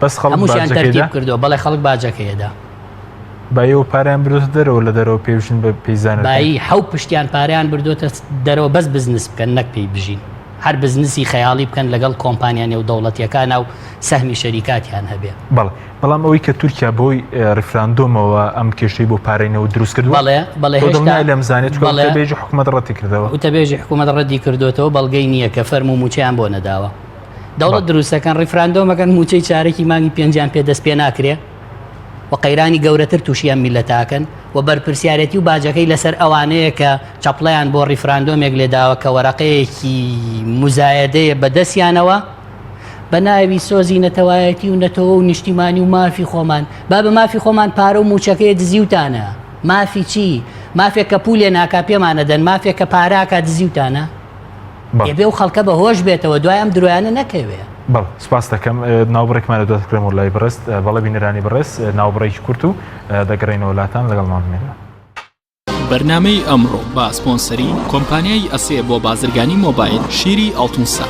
بەس خەڵک هەمووشیان باجەکەی تەرتیب دا؟ کردووە بەڵێ خەڵک باجەکەی ئەدا. بایی و پارەیان بردۆتە دەرەوە لە دەرەوە پێی بژین بە پێی زانەکان. بایی حەو پشتیان پارەیان بردۆتە دەرەوە بەس بزنس بکەن نەک پێی بژین هەر بزنسی خەیاڵی بکەن لەگەڵ کۆمپانیا نێودەوڵەتیەکانا و سەهمی شەریکاتیان هەبێ. بەڵێ بەڵام ئەوەی کە تورکیا بەهۆی ڕیفراندۆمەوە ئەم کێشەی بۆ پارەی نەوت دروست کردووە بەڵێ بەڵێ تۆ هێشتا دڵنیای لەم زانیە چونکە بەڵێ وتەبێژی حکومەت ڕەتی کردەوە. وتەبێژی حکومەت ڕەدی کردۆتەوە بەڵگەی نییە کە فەرموو مووچەیان بۆ نەداوە. دەوڵەت دروستەکەن ڕیفراندۆمەکەن مووچەی چارەکی مانگی پێنجیان پێ دەست پێ ناکرێ و قەیرانی گەورەتر تووشی ئەم میللەتاکەن و بەرپرسیارەتی و باجەکەی لەسەر ئەوانەیە کە چەپڵەیان بۆ ڕیفراندۆمێک لێداوە کە وەرەقەیەکی مزایەدەیە بە دەستیانەوە بە ناوی سۆزی نەتەوایەتی و نەتەوە و نیشتیمانی و مافی خۆمان با بە مافی خۆمان پارە و مووچەکەی دزیوتانە مافی چی مافێک کە پولێ ناکا پێمانەدەن مافێک کە پاراکە دزیوتانە ئێ بێ و خەڵکە بە هۆش بێتەوە دوای ئەم درۆیانە نەکەوێ. بەڵێ سوپاست دەکەم ناوبڕێکمان لە دواتر لای بەڕێز بەڵێ بینەرانی بەڕێز ناوبڕێکی کورت و دەگەڕێینەوە لاتان لەگەڵمان بمێنەوە. بەرنامەی ئەمڕۆ بە سپۆنسەری کۆمپانیای ئەسێ بۆ بازرگانی مۆبایل شیری ئاڵتونسا.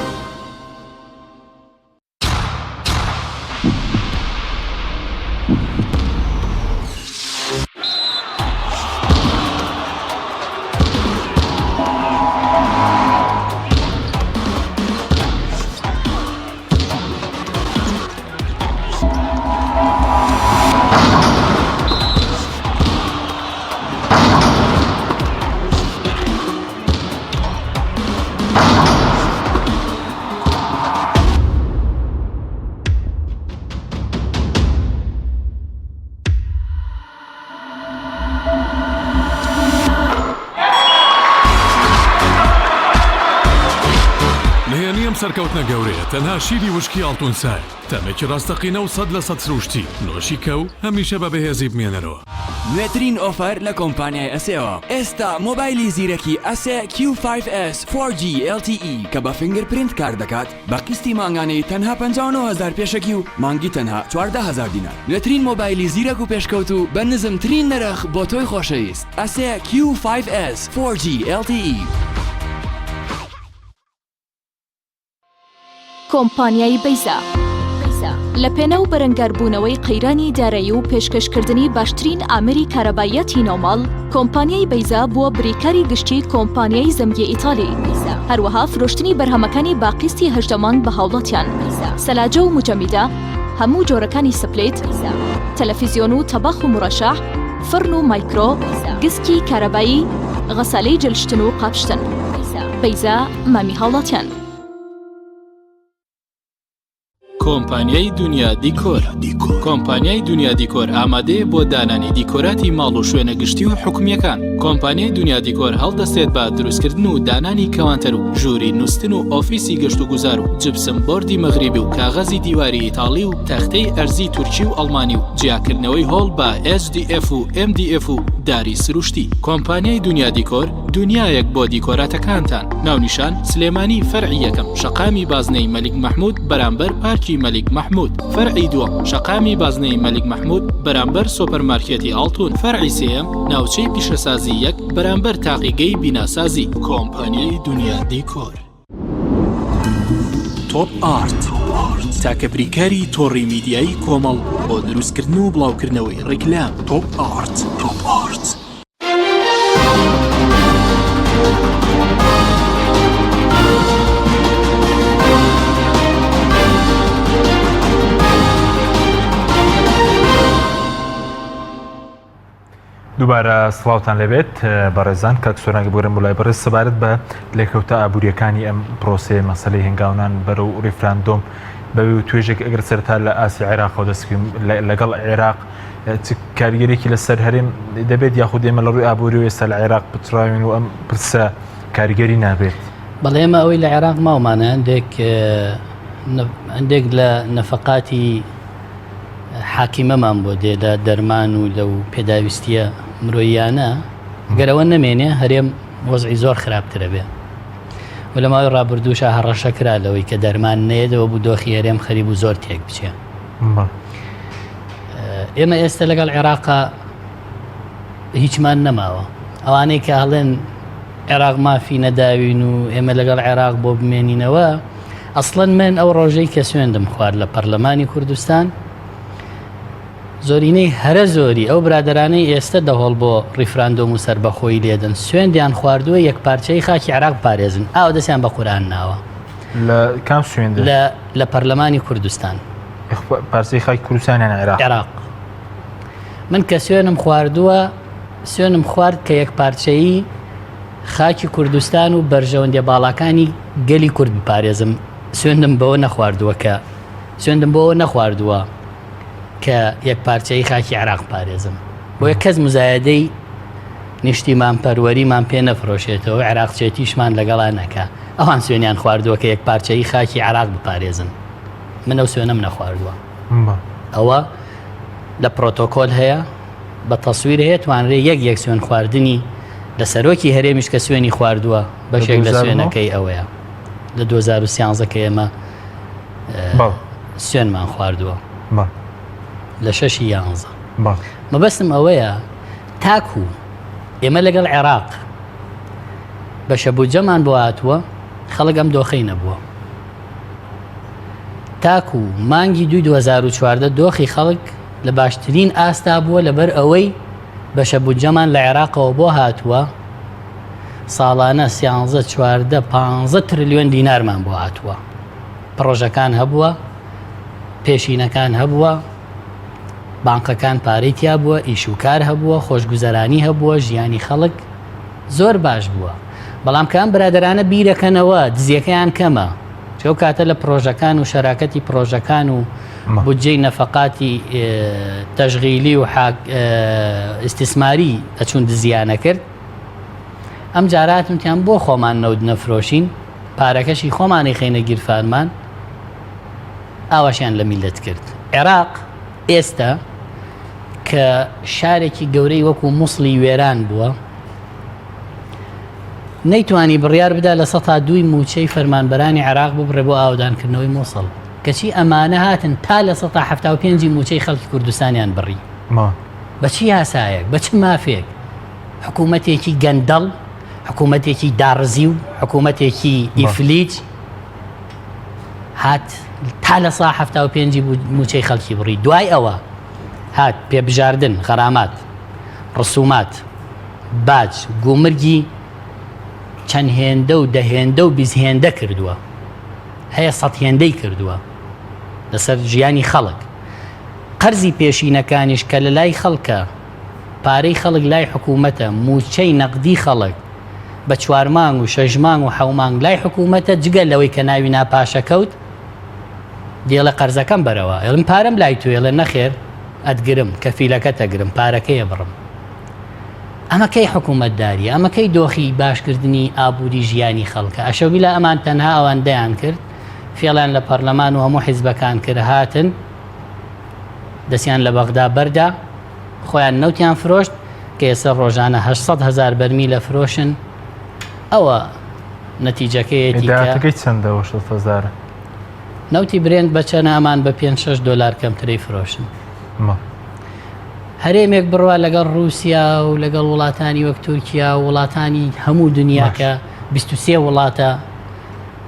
سەرکەوتنە گەورەیە تەنها شیری وشکی ئاڵتون سایە، تامێکی ڕاستەقینە و 100% سروشتی، نۆشی کە و هەمیشە بە بەهێزی بمێنەرەوە. نوێترین offer لە کۆمپانیای ئەسێوە ئێستا مۆبایلی زیرەکی ئەسێ کیو فایڤ ئێس فۆر جی ئێڵ تی ئی کە بە fingerprint کار دەکات بە قیستی مانگانەی تەنها 59 هەزار پێشەکی و مانگی تەنها 14 هەزار دینار نوێترین مۆبایلی زیرەک و پێشکەوتوو بە نزمترین نرخ بۆ تۆی خۆشەویست ئەسێ کیو فایڤ ئێس فۆر جی ئێڵ تی ئی. کۆمپانیای بەیزا لە پێناو بەرەنگاربوونەوەی قەیرانی دارایی و پێشکەشکردنی باشترین ئامێری کارەباییاتی ناوماڵ، کۆمپانیای بەیزا بووە بریکاری گشتی کۆمپانیای زەمگی ئیتالی. هەروەها فرۆشتنی بەرهەمەکانی بە قیستی 18 مانگ بە هاوڵاتیان. سەلاجە و موجەمیدە، هەموو جۆرەکانی split، تەلەفیزیۆن و تەباخ و مورەشەح، فڕن و مایکرۆ، گسکی کارەبایی، غەسالەی جلشتن و قاپشتن. بەیزا مامی هاوڵاتیان. کۆمپانیای دونیا دیکۆر کۆمپانیای دونیا دیکۆر ئامادەیە بۆ دانانی دیکۆراتی ماڵ و شوێنە گشتی و حکومییەکان. کۆمپانیای دونیا دیکۆر هەڵدەستێت بە دروستکردن و دانانی کەوانتەر و ژووری نوستن و ئۆفیسی گەشتوگوزار و جپسم بۆردی مەغریبی و کاغەزی دیواری ئیتاڵی و تەختەی ئەرزی تورکی و ئەڵمانی و جیاکردنەوەی هۆڵ بە HDF و MDF و داری سروشتی. کۆمپانیای دونیا دیکۆر دونیایەک بۆ دیکۆراتەکانتان. ناونیشان، سلێمانی فەرعی یەکەم، شەقامی بازنەی مەلیک مەحمود بەرامبەر پارکی مەلیک مەحمود. فەرعی دووەم، شەقامی بازنەی مەلیک مەحمود بەرامبەر سۆپەرمارکێتی ئاڵتون. فەرعی سێیەم، ناوچەی پیشەسازی یەک بەرامبەر تاقیگەی بیناسازی. کۆمپانیای دونیا دیکۆر. تۆپ ئارت تاکە بریکاری تۆڕی میدیایی کۆمەڵ بۆ دروستکردن و بڵاوکردنەوەی ڕیکلام تۆپ ئارت. تۆپ ئارت. دووبارە سڵاوتان لێبێت بەڕێزان کاک سۆران بگەرم بۆ لای بەڕێز سەبارەت بە لێکەوتە ئابووریەکانی ئەم پرۆسەیە مەسەلەی هەنگاونان بەرەو ڕیفراندۆم بەوێ و توێژێک ئەگەر سەرتا لە ئاسی عێراقەوە دەستکەین لەگەڵ عێراق چ کاریگەرێکی لەسەر هەرێم دەبێت یاخود ئێمە لە ڕووی ئابووری و ئێستا لە عێراق پچڕاوین و ئەم پرسە کاریگەری نابێت؟ بەڵێ ئێمە ئەوەی لە عێراق ماومانە هەندێک هەندێک لە نەفەقاتی حاکیمەمان بۆ دێ لە دەرمان و لەو پێداویستیە مرۆییانە گەر ئەوە نەمێنێ هەرێم وەزعی زۆر خراپترە بێ و لە ماوەی ڕابردووشا هەڕەشە کرا لەوەی کە دەرمان نەیەتەوە بوو دۆخی هەرێم خەریب و زۆر تێک بچێ ئێمە ئێستا لەگەڵ عێراقا هیچمان نەماوە ئەوانەی کە هەڵێن عێراق مافی نەداوین و ئێمە لەگەڵ عێراق بۆ بمێنینەوە ئەسڵەن من ئەو ڕۆژەی کە سوێندم خوارد لە پەرلەمانی کوردستان زۆرینەی هەرە زۆری ئەو برادەرانەی ئێستە دەهۆڵ بۆ ڕیفراندۆم و سەربەخۆیی لێدەن سوێندیان خواردووە یەکپارچەیی خاکی عێراق بپارێزن ئاوە دەستیان بە قورئان ناوە. لە کام سوێندە؟ لە لە پەرلەمانی کوردستان. پارچەی خاکی کوردستان یان عێراق؟ عێراق. من کە سوێنم خواردووە سوێنم خوارد کە یەکپارچەیی خاکی کوردستان و بەرژەوەندیە باڵاکانی گەلی کورد بپارێزم سوێندم بەوە نەخواردووە کە سوێندم بۆ نەخواردووە کە یەکپارچەیی خاکی عێراق بپارێزم بۆیە کەس مزایەدەی نیشتیمان پەروەریمان پێ نەفرۆشێتەوە عێراقچێتیشمان لەگەڵا نەکا ئەوان سوێنیان خواردووە کە یەکپارچەیی خاکی عێراق بپارێزن من ئەو سوێنەم نەخواردووە ئەوە لە پرۆتۆکۆل هەیە بە تەسویر هەیە توانرێ یەک یەک سوێن خواردنی لە سەرۆکی هەرێمیش کە سوێنی خواردووە بەشێک لە سوێنەکەی ئەوەیە لە 2013 کە ئێمە سوێنمان خواردووە لە شەشی یانزە مەبەستم ئەوەیە تاکو ئێمە لەگەڵ عێراق بەشە بودجەمان بۆ هاتووە خەڵک ئەم دۆخەی نەبووە تاکو مانگی دوی 2014 دۆخی خەڵک لە باشترین ئاستا بووە لەبەر ئەوەی بەشە بودجەمان لە عێراقەوە بۆ هاتووە ساڵانە سیانزە چواردە پانزە ترلیۆن دینارمان بۆ هاتووە پڕۆژەکان هەبووە پێشینەکان هەبووە بانقەکان پارەی تیا بووە ئیش و کار هەبووە خۆشگوزەرانی هەبووە ژیانی خەڵک زۆر باش بووە بەڵام کە ئەم برادەرانە بیرەکەنەوە دزیەکەیان کەمە چەو کاتە لە پرۆژەکان و شەراکەتی پرۆژەکان و بودجەی نەفەقاتی تەشغیلی و ئیستیسماری ئەچوون دزیانە کرد ئەم جاراتمتیان بۆ خۆمان نەوت نەفرۆشین. پارەکەشی خۆمانی خەینە گیرفانمان ئاواشیان لە میلەت کرد عێراق ئێستا کە شارێکی گەورەی وەکو موسڵی وێران بووە نەیتوانی بڕیار بدا لە سەتا دووی مووچەی فەرمانبەرانی عێراق ببڕێ بۆ ئاوەدانکردنەوەی موسڵ، کەچی ئەمانە هاتن تا 75% ی مووچەی خەڵکی کوردستانیان بڕی. بە چ یاسایەک؟ بە چ مافێک؟ حکوومەتێکی گەندەڵ، حکوومەتێکی داڕزیو، حکوومەتێکی ئیفلیج هات تا 75% ی مووچەی خەڵکی بڕی. دوای ئەوە هات پێبژاردن، غەرامات، ڕسومات، باج، گومرگی چەند هێندە و دە هێندە و 20 هێندە کردووە هەیە سەد هێندەی کردووە لەسەر ژیانی خەڵک قەرزی پێشینەکانیش کە لە لای خەڵکە پارەی خەڵک لای حکوومەتە موچەی نەقدی خەڵک بە چوار مانگ و شەش مانگ و حەو مانگ لای حکوومەتە جگە لەوەی کە ناوی ناپاشەکەوت دێڵێ قەرزەکەم بەرەوە ئێڵم پارەم لای توێڵێ نەخێر ئەتگرم کەفیلەکەت ئەگرم پارەکەیە بڕم ئەمە کەی حکوومەتداریە؟ ئەمە کەی دۆخی باشکردنی ئابووری ژیانی خەڵکە؟ ئەشەوبیلا ئەمان تەنها ئەوەندەیان کرد فێڵیان لە پەرلەمان و هەموو حیزبەکان کرد هاتن دەستیان لە بەغدا بەردا خۆیان نەوتیان فرۆشت کە ئێستا ڕۆژانە 800 هزار بەرمیل ئەفرۆشن ئەوە نەتیجەکەیەتی داهاتەکەی چەندە 800 هزار نەوتی برێنت بە چەنە ئەمان بە 5 6 دۆلار کەمترەی فرۆشن هەرێمێک بڕوا لەگەڵ ڕووسیا و لەگەڵ وڵاتانی وەک تورکیا و وڵاتانی هەموو دنیا کە 23 وڵاتە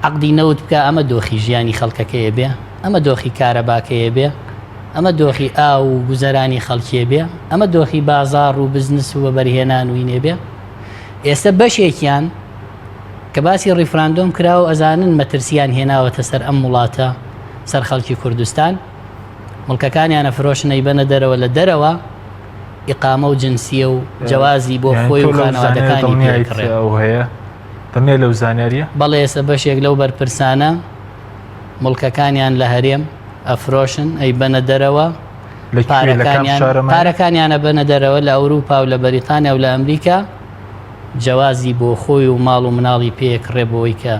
عەقدی نەوت بکە ئەمە دۆخی ژیانی خەڵکەکەیە بێ ئەمە دۆخی کارەباکەیە بێ ئەمە دۆخی ئاو و گوزەرانی خەڵکیە بێ ئەمە دۆخی بازاڕ و بزنس و وەبەرهێنان و ئینێ بێ ئێستا بەشێکیان کە باسی ڕیفراندۆم کرا و ئەزانن مەترسیان هێناوەتە سەر ئەم وڵاتە سەر خەڵکی کوردستان موڵکەکانیان ئەفرۆشن ئەیبەنە دەرەوە لە دەرەوە ئیقامە و جنسیە و جەوازی بۆ خۆی و خانەوادەکانی پێ ئەکڕێ. دڵنیای لەو زانیاریە؟ بەڵێ ئێستا بەشێک لەو بەرپرسانە موڵکەکانیان لە هەرێم ئەفرۆشن ئەیبەنە دەرەوە پارەکانیان ئەبەنە دەرەوە لە ئەوروپا و لە بەریتانیا و لە ئەمریکا جەوازی بۆ خۆی و ماڵ و مناڵی پێ ئەکڕێ بۆی کە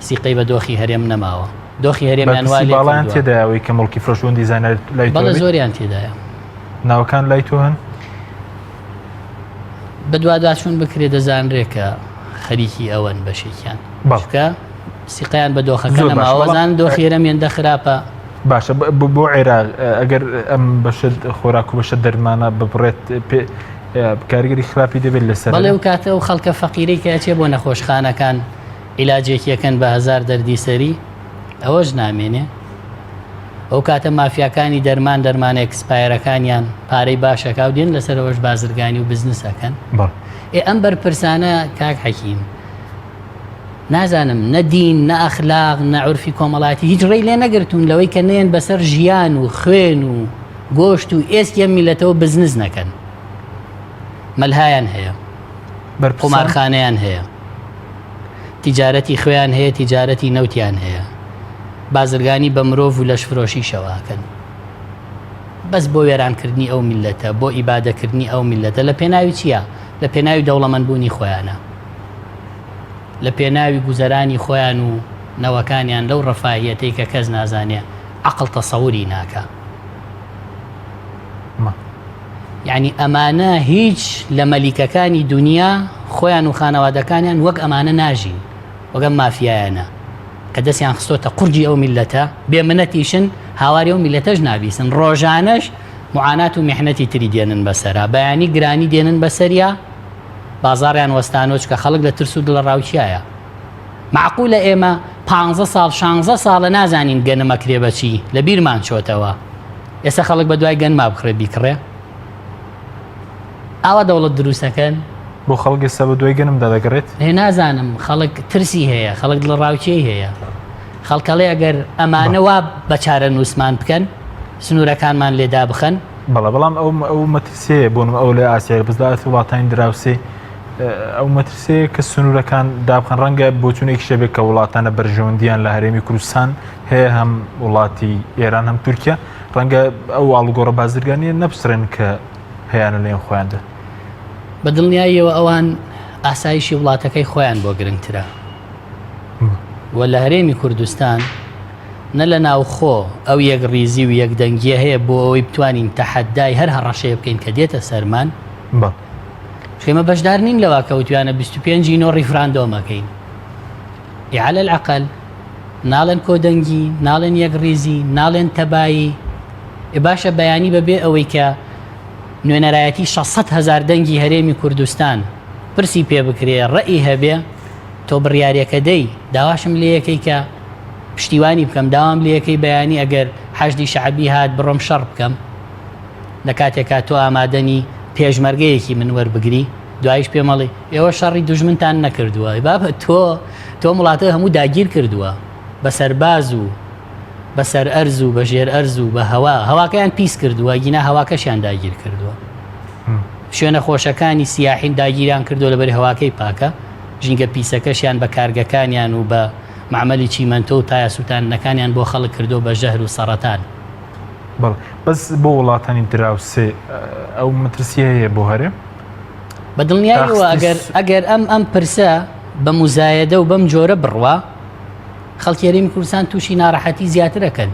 سیقەی بە دۆخی هەرێم نەماوە. دۆخی هەرێمیان وا لێ باڵایان تێدایە ئەوەی کە موڵکی فرۆشوندی زانیاری لای تۆ بەڵێ زۆریان تێدایە. ناوەکان لای تۆ هەن؟ بەدواداچوون بکرێ دەزانرێ کە خەریکی ئەوەن بەشێکیان چونکە سیقەیان بە دۆخەکە نەماوە زان دۆخی هەرێم هێندە خراپە. باشە بۆ عێراق ئەگەر ئەم بەشە خۆراک و بەشە دەرمانە ببڕێت کاریگەری خراپی دەبێت لەسەر بەڵێ و کاتە و خەڵکە فەقیرەی کە ئەچێ بۆ نەخۆشخانەکان عیلاجێکی ئەکەن بە هەزار دەردی سەری ئەوەش نامێنێ ئەو کاتە مافیاکانی دەرمان دەرمانە expire ەکانیان پارەی باشەکە و دێن لەسەرەوەش بازرگانی و بزنس ئەکەن ئێ ئەم بەرپرسانە کاک حەکیم نازانم نە دین نە ئەخلاق نە عورفی کۆمەڵایەتی هیچ ڕێی لێ نەگرتوون لەوەی کە نێن بەسەر ژیان و خوێن و گۆشت و ئێسکی ئەم میلەتەوە بزنس نەکەن مەلهایان هەیە قومارخانەیان هەیە تیجارەتی خوێیان هەیە تیجارەتی نەوتیان هەیە بازرگانی بە مرۆڤ و لەشفرۆشیشەوە ئەکەن بەس بۆ وێرانکردنی ئەو میللەتە بۆ ئیبادەکردنی ئەو میللەتە لە پێناوی چییە لە پێناوی دەوڵەمەندبوونی خۆیانە لە پێناوی گوزەرانی خۆیان و نەوەکانیان لەو ڕەفاهیەتەی کە کەس نازانێ عەقڵ تەسەوری ناکا. یانی ئەمانە هیچ لە مەلیکەکانی دونیا خۆیان و خانەوادەکانیان وەک ئەمانە ناژین وەک ئەم مافیایانە کە دەستیان خستۆتە قورگی ئەو میلەتە بێ منەتیشن هاواری ئەو میلەتەش نابیسن ڕۆژانەش معانات و میحنەتی تری دێنن بەسەرا بەیانی گرانی دێنن بەسەریا بازاڕیان وەستانۆ چکە خەڵک لە ترس و دڵەڕاوکیایە معقولە ئێمە پانزە ساڵ شانزە ساڵە نازانین گەنم ئەکرێ بەچی لە بیرمان چۆتەوە ئێستا خەڵک بە دوای گەنما بکڕێ بیکڕێ ئاوا دەوڵەت دروستەکەن بۆ خەڵک ئێستا بە دوای گەنمدا دەگەڕێت هێ نازانم خەڵک ترسی هەیە خەڵک دڵەڕاوکێی هەیە خەڵکەڵێ ئەگەر ئەمانە وا بە چارەنووسمان بکەن سنوورەکانمان لێدا بخەن بەڵێ بەڵام ئەو ئەو مەترسیەیە بۆ ئەو لە ئاسیا بەس لە ئاستی وڵاتانی دراوسێ ئەو مەترسیەیە کە سنوورەکان دابخەن ڕەنگە بۆچوونێکیش هەبێت کە وڵاتانە بەرژەوەندیان لە هەرێمی کوردستان هەیە هەم وڵاتی ئێران هەم تورکیا ڕەنگە ئەو ئاڵوگۆڕە بازرگانیە نەپسڕێن کە هەیانە لێن خۆیاندا. بە دڵنیاییەوە ئەوان ئاسایشی وڵاتەکەی خۆیان بۆ گرنگترە. و لە هەرێمی کوردستان نە لە ناوخۆ ئەو یەکڕیزی و یەکدەنگیە هەیە بۆ ئەوەی بتوانین تەحەدای هەر هەڕەشەیە بکەین کە دێتە سەرمان. بەڵێ. چونکە ئێمە بەشدار نین لەوە کە وتویانە 25 ی نۆ ڕیفراندۆم ئەکەین. ئێ عەلە العقل ناڵێن کۆدەنگی، ناڵێن یەکڕیزی، ناڵێن تەبایی. ئێ باشە بەیانی بەبێ ئەوەی کە نوێنەرایەتی 600 هەزار دەنگی هەرێمی کوردستان پرسی پێ بکرێ، ڕەئی هەبێ، تۆ بڕیارێکە دەی، داواشم لێیەکەی کە پشتیوانی بکەم، داوام لێیەکەی بەیانی ئەگەر حەشدی شەعبی هات بڕۆم شەڕ بکەم، لە کاتێکا تۆ ئامادەنی پێشمەرگەیەکی من وەربگری، دواییش پێم ئەڵێی ئێوە شەڕی دوژمنتان نەکردووە. ئەی بابە تۆ تۆ ئەم وڵاتەت هەموو داگیر کردووە بە سەرباز و بە سەر ئەرز و بە ژێر ئەرز و بە هەوا، هەواکەیان پیس کردووە، گینا هەواکەشیان داگیر کردووە. شوێنە خۆشەکانی سیاحین داگیریان کردووە لەبەری هەواکەی پاکە، ژینگە پیسەکەشیان بە کارگەکانیان و بە مەعمەلی چیمەنتۆ و تایە سووتاندنەکانیان بۆ خەڵک کردووە بە ژەهر و سەڕەتان. بەڵێ بەس بۆ وڵاتانی دراوسێ ئەو مەترسییە هەیە بۆ هەرێم؟ بە دڵنیاییەوە ئەگەر ئەگەر ئەم ئەم پرسە بە موزایەدە و بەم جۆرە بڕوا خەڵکی هەرێمی کوردستان تووشی ناڕەحەتی زیاتر ئەکەن.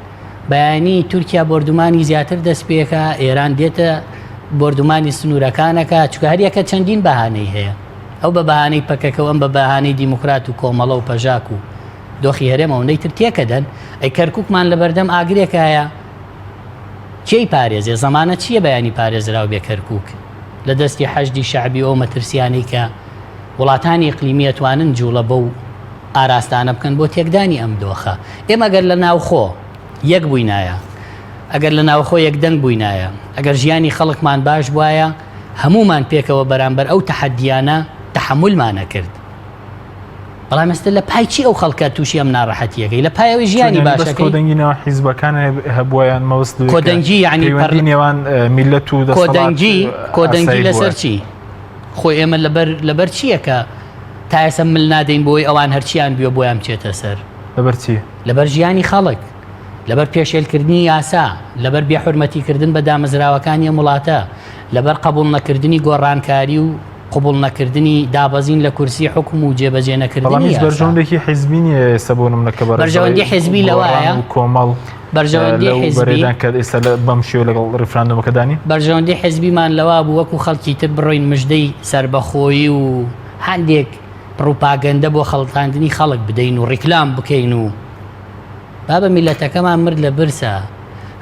بەیانی تورکیا بۆردومانی زیاتر دەست پێکا، ئێران دێتە بۆردومانی سنوورەکانەکە، چونکە هەریەکە چەندین بەهانەی هەیە. ئەو بە بەهانەی پەکەکە و ئەم بە بەهانەی دیموکرات و کۆمەڵە و پەژاک و دۆخی هەرێم ئەوەندەی تر تێکەدەن. ئەی کەرکووکمان لەبەردەم ئاگرێکایە، کێی پارێزێ؟ زەمانە چییە بەیانی پارێزراو بێ کەرکووک لە دەستی حەشدی شەعبی و ئەو مەترسیانەی کە وڵاتانی ئیقلیمی ئەتوانن جووڵە بەو ئاراستانە بکەن بۆ تێکدانی ئەم دۆخە. ئێمە گەر لە ناوخۆ یەک بووینایە، ئەگەر لە ناوخۆ یەکدەنگ بووینایە، ئەگەر ژیانی خەڵکمان باش بوایە، هەموومان پێکەوە بەرامبەر ئەو تەحەدیانە تەحەمولمان ئەکرد. بەڵام ئێستا لە پای چی ئەو خەڵکە تووشی ئەم ناڕەحەتییەکەی؟ لە پای ئەوەی ژیانی چۆن یانی بەس باشەکەی؟ کۆدەنگی نێوان حیزبەکان هەبووە یان مەبەست لەوەی کە کۆدەنگی یانی پەر پەیوەندی نێوان میللەت و دەسەڵات کۆدەنگی کۆدەنگی ئاسایی لەسەر بووە؟ چی؟ خۆ ئێمە لەبەر لەبەر چییە کە تا ئێستا مل نادەین بۆی ئەوان هەرچیان بوێ بۆیان بچێتە سەر؟ لەبەر چی؟ لەبەر ژیانی خەڵک، لەبەر پێشێلکردنی یاسا، لەبەر بێحورمەتیکردن بە دامەزراوەکانی ئەم وڵاتە، لەبەر قەبوڵ نەکردنی گۆڕانکاری و قبوڵ نەکردنی دابەزین لە کورسی حوکم و جێبەجێ بەڵام نەکردنی هیچ یاسا. بەرژەوەندێکی حیزبی نییە ئێستا بۆ نمونە کە بەڕێز بەرژەوەندی دەڵێی حیزبی گۆڕان لەوایە و کۆمەڵ بەرژەوەندی لەو حیزبی بەرەیدان کە ئێستا لە بەم شێوە لەگەڵ ڕیفراندۆمەکەدا نین؟ بەرژەوەندی حیزبیمان لەوا بوو وەکو خەڵکی تر بڕۆین مژدەی سەربەخۆیی و هەندێک پڕوپاگەندە بۆ خەڵتاندنی خەڵک بدەین و ڕیکلام بکەین و بابە میلەتەکەمان مرد لە برسا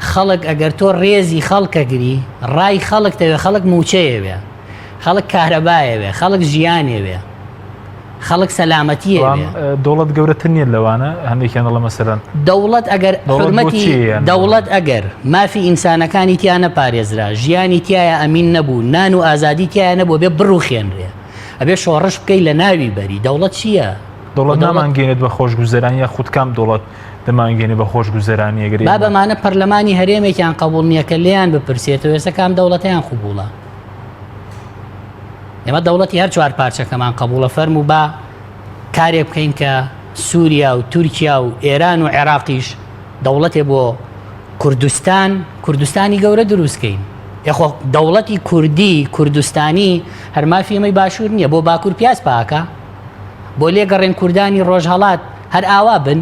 خەڵک ئەگەر تۆ ڕێزی خەڵکەگری ڕای خەڵک تەوێ خەڵک موچەیەوێ خەڵک کارەبایەوێ خەڵک ژیانێوێ خەڵک سەلامەتیەوێ. بەڵام دەوڵەت گەورەتر نییە لەوانە هەندێکیان دەڵێن مەسەلەن دەوڵەت ئەگەر دەوڵەت بۆ حورمەتی چییە یان دەوڵەت ئەگەر مافی ئینسانەکانی تیا نەپارێزرا ژیانی تیایا ئەمین نەبوو نان و ئازادی تیایا نەبوو ئەبێ بڕوخێنرێ ئەبێ شۆڕش بکەی لە ناوی بەری دەوڵەت چییە؟ دەوڵەت دەوڵەت نامانگەێنێت بە خۆشگوزەرانی یا خود کام دەوڵەت دەمانگەێنێ بە خۆشگوزەرانی ئەگەر بابە ئێمە مانە پەرلەمانی هەرێمێکیان قبوڵ نییە کە لێیان بپرسێتەوە ئێستا کام دەوڵەتیان قبوڵە ئێمە دەوڵەتی هەر چوار پارچەکەمان قبوڵە فەرموو با کارێک بکەین کە سووریا و تورکیا و ئێران و عێراقیش دەوڵەتێ بۆ کوردستان کوردستانی گەورە دروستکەین یاخۆ دەوڵەتی کوردی کوردستانی هەر مافی ئێمەی باشوور نییە بۆ باکوور پیاز پاکە بۆ لێگەڕێن کوردانی ڕۆژهەڵات هەر ئاوا بن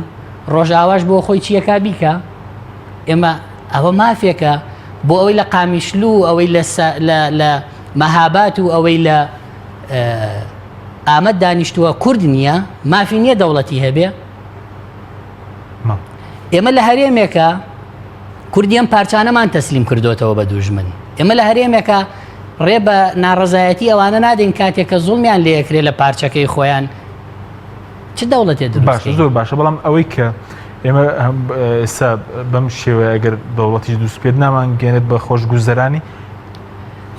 ڕۆژئاواش بۆ خۆی چیەکە بیکە ئێمە ئەوە مافێکە بۆ ئەوەی لە قامیشلو و ئەوەی لە مەهابات و ئەوەی لە ئامەد دانیشتووە کورد نییە مافی نییە دەوڵەتی هەبێ ئێمە لە هەرێمێکە کوردی ئەم پارچانەمان تەسلیم کردوتەوە بە دوژمن ئێمە لە هەرێمێکە ڕێ بە ناڕزایەتی ئەوانە نادەین کاتێک کە زوڵمیان لێکرێ لە پارچەکەی خۆیان چ دەوڵەتێ دروست باشە زۆر باشە بەڵام ئەوەی کە ئێمە ئێستا بەم شێوەیە ئەگەر دەوڵەتیش دروست بێت نامانگەێنێت بە خۆشگوزەرانی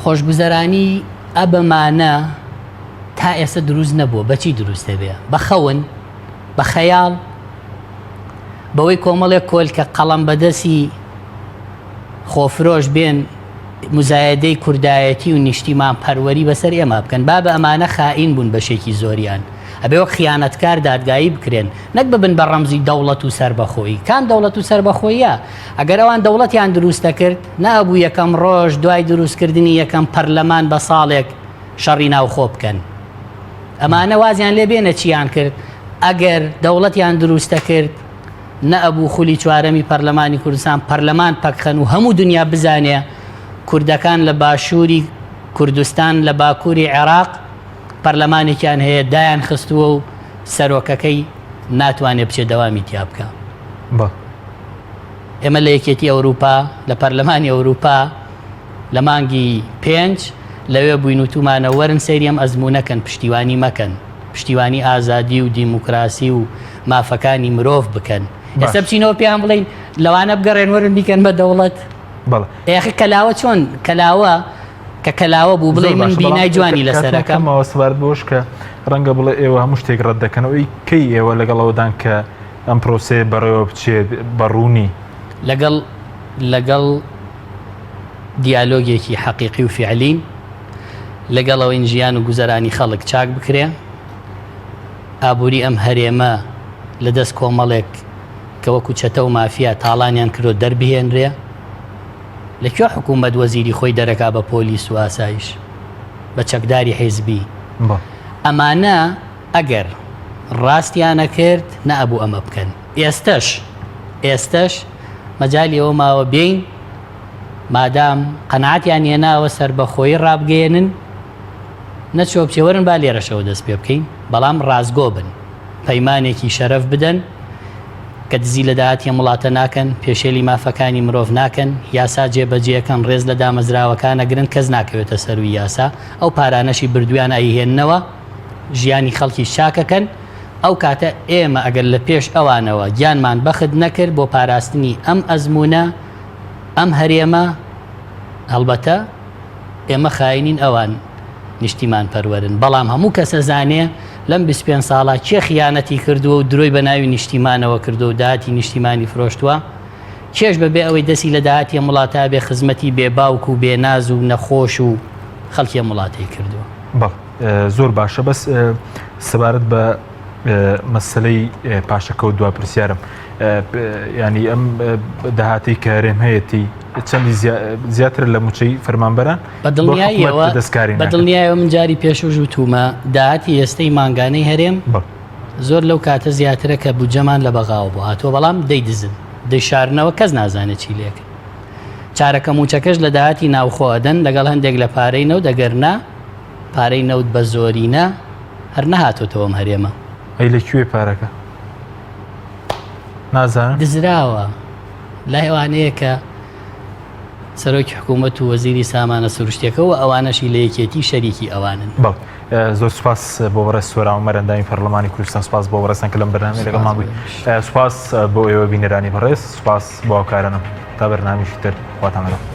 خۆشگوزەرانی ئەبەمانە تا ئێستا دروست نەبووە بەچی دروست دەبێ بە خەون بە خەیاڵ بەوەی کۆمەڵێک کۆلکە قەڵەم بەدەستی خۆفرۆش بێن موزایەدەی کوردایەتی و نیشتیمان پەروەری بەسەر ئێمە بکەن بابە ئەمانە خائین بوون بەشێکی زۆریان ئەبێ وەک خیانەتکار دادگایی بکرێن نەک ببن بە ڕەمزی دەوڵەت و سەربەخۆیی کام دەوڵەت و سەربەخۆیە ئەگەر ئەوان دەوڵەتیان دروست دەکرد نەئەبوو یەکەم ڕۆژ دوای دروستکردنی یەکەم پەرلەمان بە ساڵێک شەڕی ناوخۆ بکەن ئەمانە وازیان لێ بێنە چیان کرد؟ ئەگەر دەوڵەتیان دروستەکرد نەئەبوو خولی چوارەمی پەرلەمانی کوردستان پەرلەمان پەکخەن و هەموو دنیا بزانێ کوردەکان لە باشووری کوردستان لە باکووری عێراق پەرلەمانێکیان هەیە دایان خستووە و سەرۆکەکەی ناتوانێت بچێت دەوامی تیا بکە. ئێمە لە یەکێتی ئەوروپا لە پەرلەمانی ئەوروپا لە مانگی پێنج لەوێ بووین وتومانە وەرن سەیری ئەم ئەزموونە کەن پشتیوانی مەکەن پشتیوانی ئازادی و دیموکراسی و مافەکانی مرۆڤ بکەن ئێستا بچینەوە پێیان بڵین لەوانە بگەڕێن وەرن بیکەن بە دەوڵەت ئێخی کەلاوە چۆن کەلاوە کە کەلاوە بوو بڵێ من بینای جوانی لەسەرەکەم ماوە سەبارەت بەوەش کە ڕەنگە بڵێ ئێوە هەموو شتێک ڕەت دەکەنەوە ئەی کەی ئێوە لەگەڵ ئەوەدان کە ئەم پرۆسەیە بەڕێوە بچێت بە ڕوونی؟ لەگەڵ لەگەڵ دیالۆگێکی حەقیقی و فیعلین، لەگەڵ ئەوەین ژیان و گوزەرانی خەڵک چاک بکرێ، ئابووری ئەم هەرێمە لە دەست کۆمەڵێک کە وەکو چەتە و مافیا تاڵانیان کردوە دەربهێنرێ. لە کوێ حکوومەت وەزیری خۆی دەرەکا بە پۆلیس و ئاسایش، بە چەکداری حیزبی؟ ئەمانە ئەگەر ڕاستیان ئەکرد نەئەبوو ئەمە بکەن. ئێستەش ئێستەش مەجالی ئەوە ماوە بێین مادام قەناعەتیان هێناوە سەربەخۆیی ڕابگەیەنن نەچووە بچێ وەرن با لێرەشەوە دەست پێ بکەین بەڵام ڕاستگۆ بن پەیمانێکی شەرەف بدەن کە دزی لە داهاتی ئەم وڵاتە ناکەن پێشێلی مافەکانی مرۆڤ ناکەن یاسا جێبەجێکەن ڕێز لە دامەزراوەکان ئەگرن کەس ناکەوێتە سەروی یاسا ئەو پارانەشی بردویان ئەیهێننەوە ژیانی خەڵکیش چاکەکەن ئەو کاتە ئێمە ئەگەر لە پێش ئەوانەوە گیانمان بەخت نەکرد بۆ پاراستنی ئەم ئەزموونە، ئەم هەرێمە، هەڵبەتە ئێمە خاینین ئەوان نیشتیمان پەروەرن، بەڵام هەموو کەس ئەزانێ لەم 25 ساڵە کێ خیانەتی کردووە و درۆی بە ناوی نیشتیمانەوە کردووە و داهاتی نیشتیمانی فرۆشتووە، کێش بەبێ ئەوەی دەستی لە داهاتی ئەم وڵاتە هەبێ خزمەتی بێ باوک و بێ ناز و نەخۆش و خەڵکی ئەم وڵاتەی کردووە. بەڵێ. زۆر باشە بەس سەبارەت بە مەسلەی پاشەکەوت دوا پرسیارم ینی ئەم داهاتی کە هەرێم هەیەی چەندی زیاتر لە موچەی فەرمانبەران بە دڵنیاییەوە دەستکاری بە دڵنیایەوە من جاری پێشوش وتومە داهاتی ئێستەی مانگانەی هەرێم زۆر لەو کاتە زیاترە کە بودجەمان لە بەغاوە بۆ هاتووە بەڵام دەیدزن دەیشارنەوە کەس نازانێت چی لێکن چارەکە موچەکەش لە داهاتی ناوخۆ ئەدەن لەگەڵ هەندێک لە پارەی نەوت ئەگەر نا پارەی نەوت بە زۆرینە هەر نەهاتۆتەوە ئەم هەرێمە. ئەی لە کوێ پارەکە؟ نازانم. دزراوە. لای ئەوانەیە کە سەرۆکی حکوومەت و وەزیری سامانە سروشتیەکە و ئەوانەشی لە یەکێتی شەریکی ئەوانن. بەڵێ زۆر سوپاس بۆ بەڕێز سۆران عومەر ئەندامی پەرلەمانی کوردستان سوپاس بۆ بەڕێزتان کە لەم بەرنامەیە لەگەڵمان بووی سوپاس بۆ ئێوە بینەرانی بەڕێز سوپاس بۆ هاوکارانم تا بەرنامەیەکی تر خواتان لەگەڵ.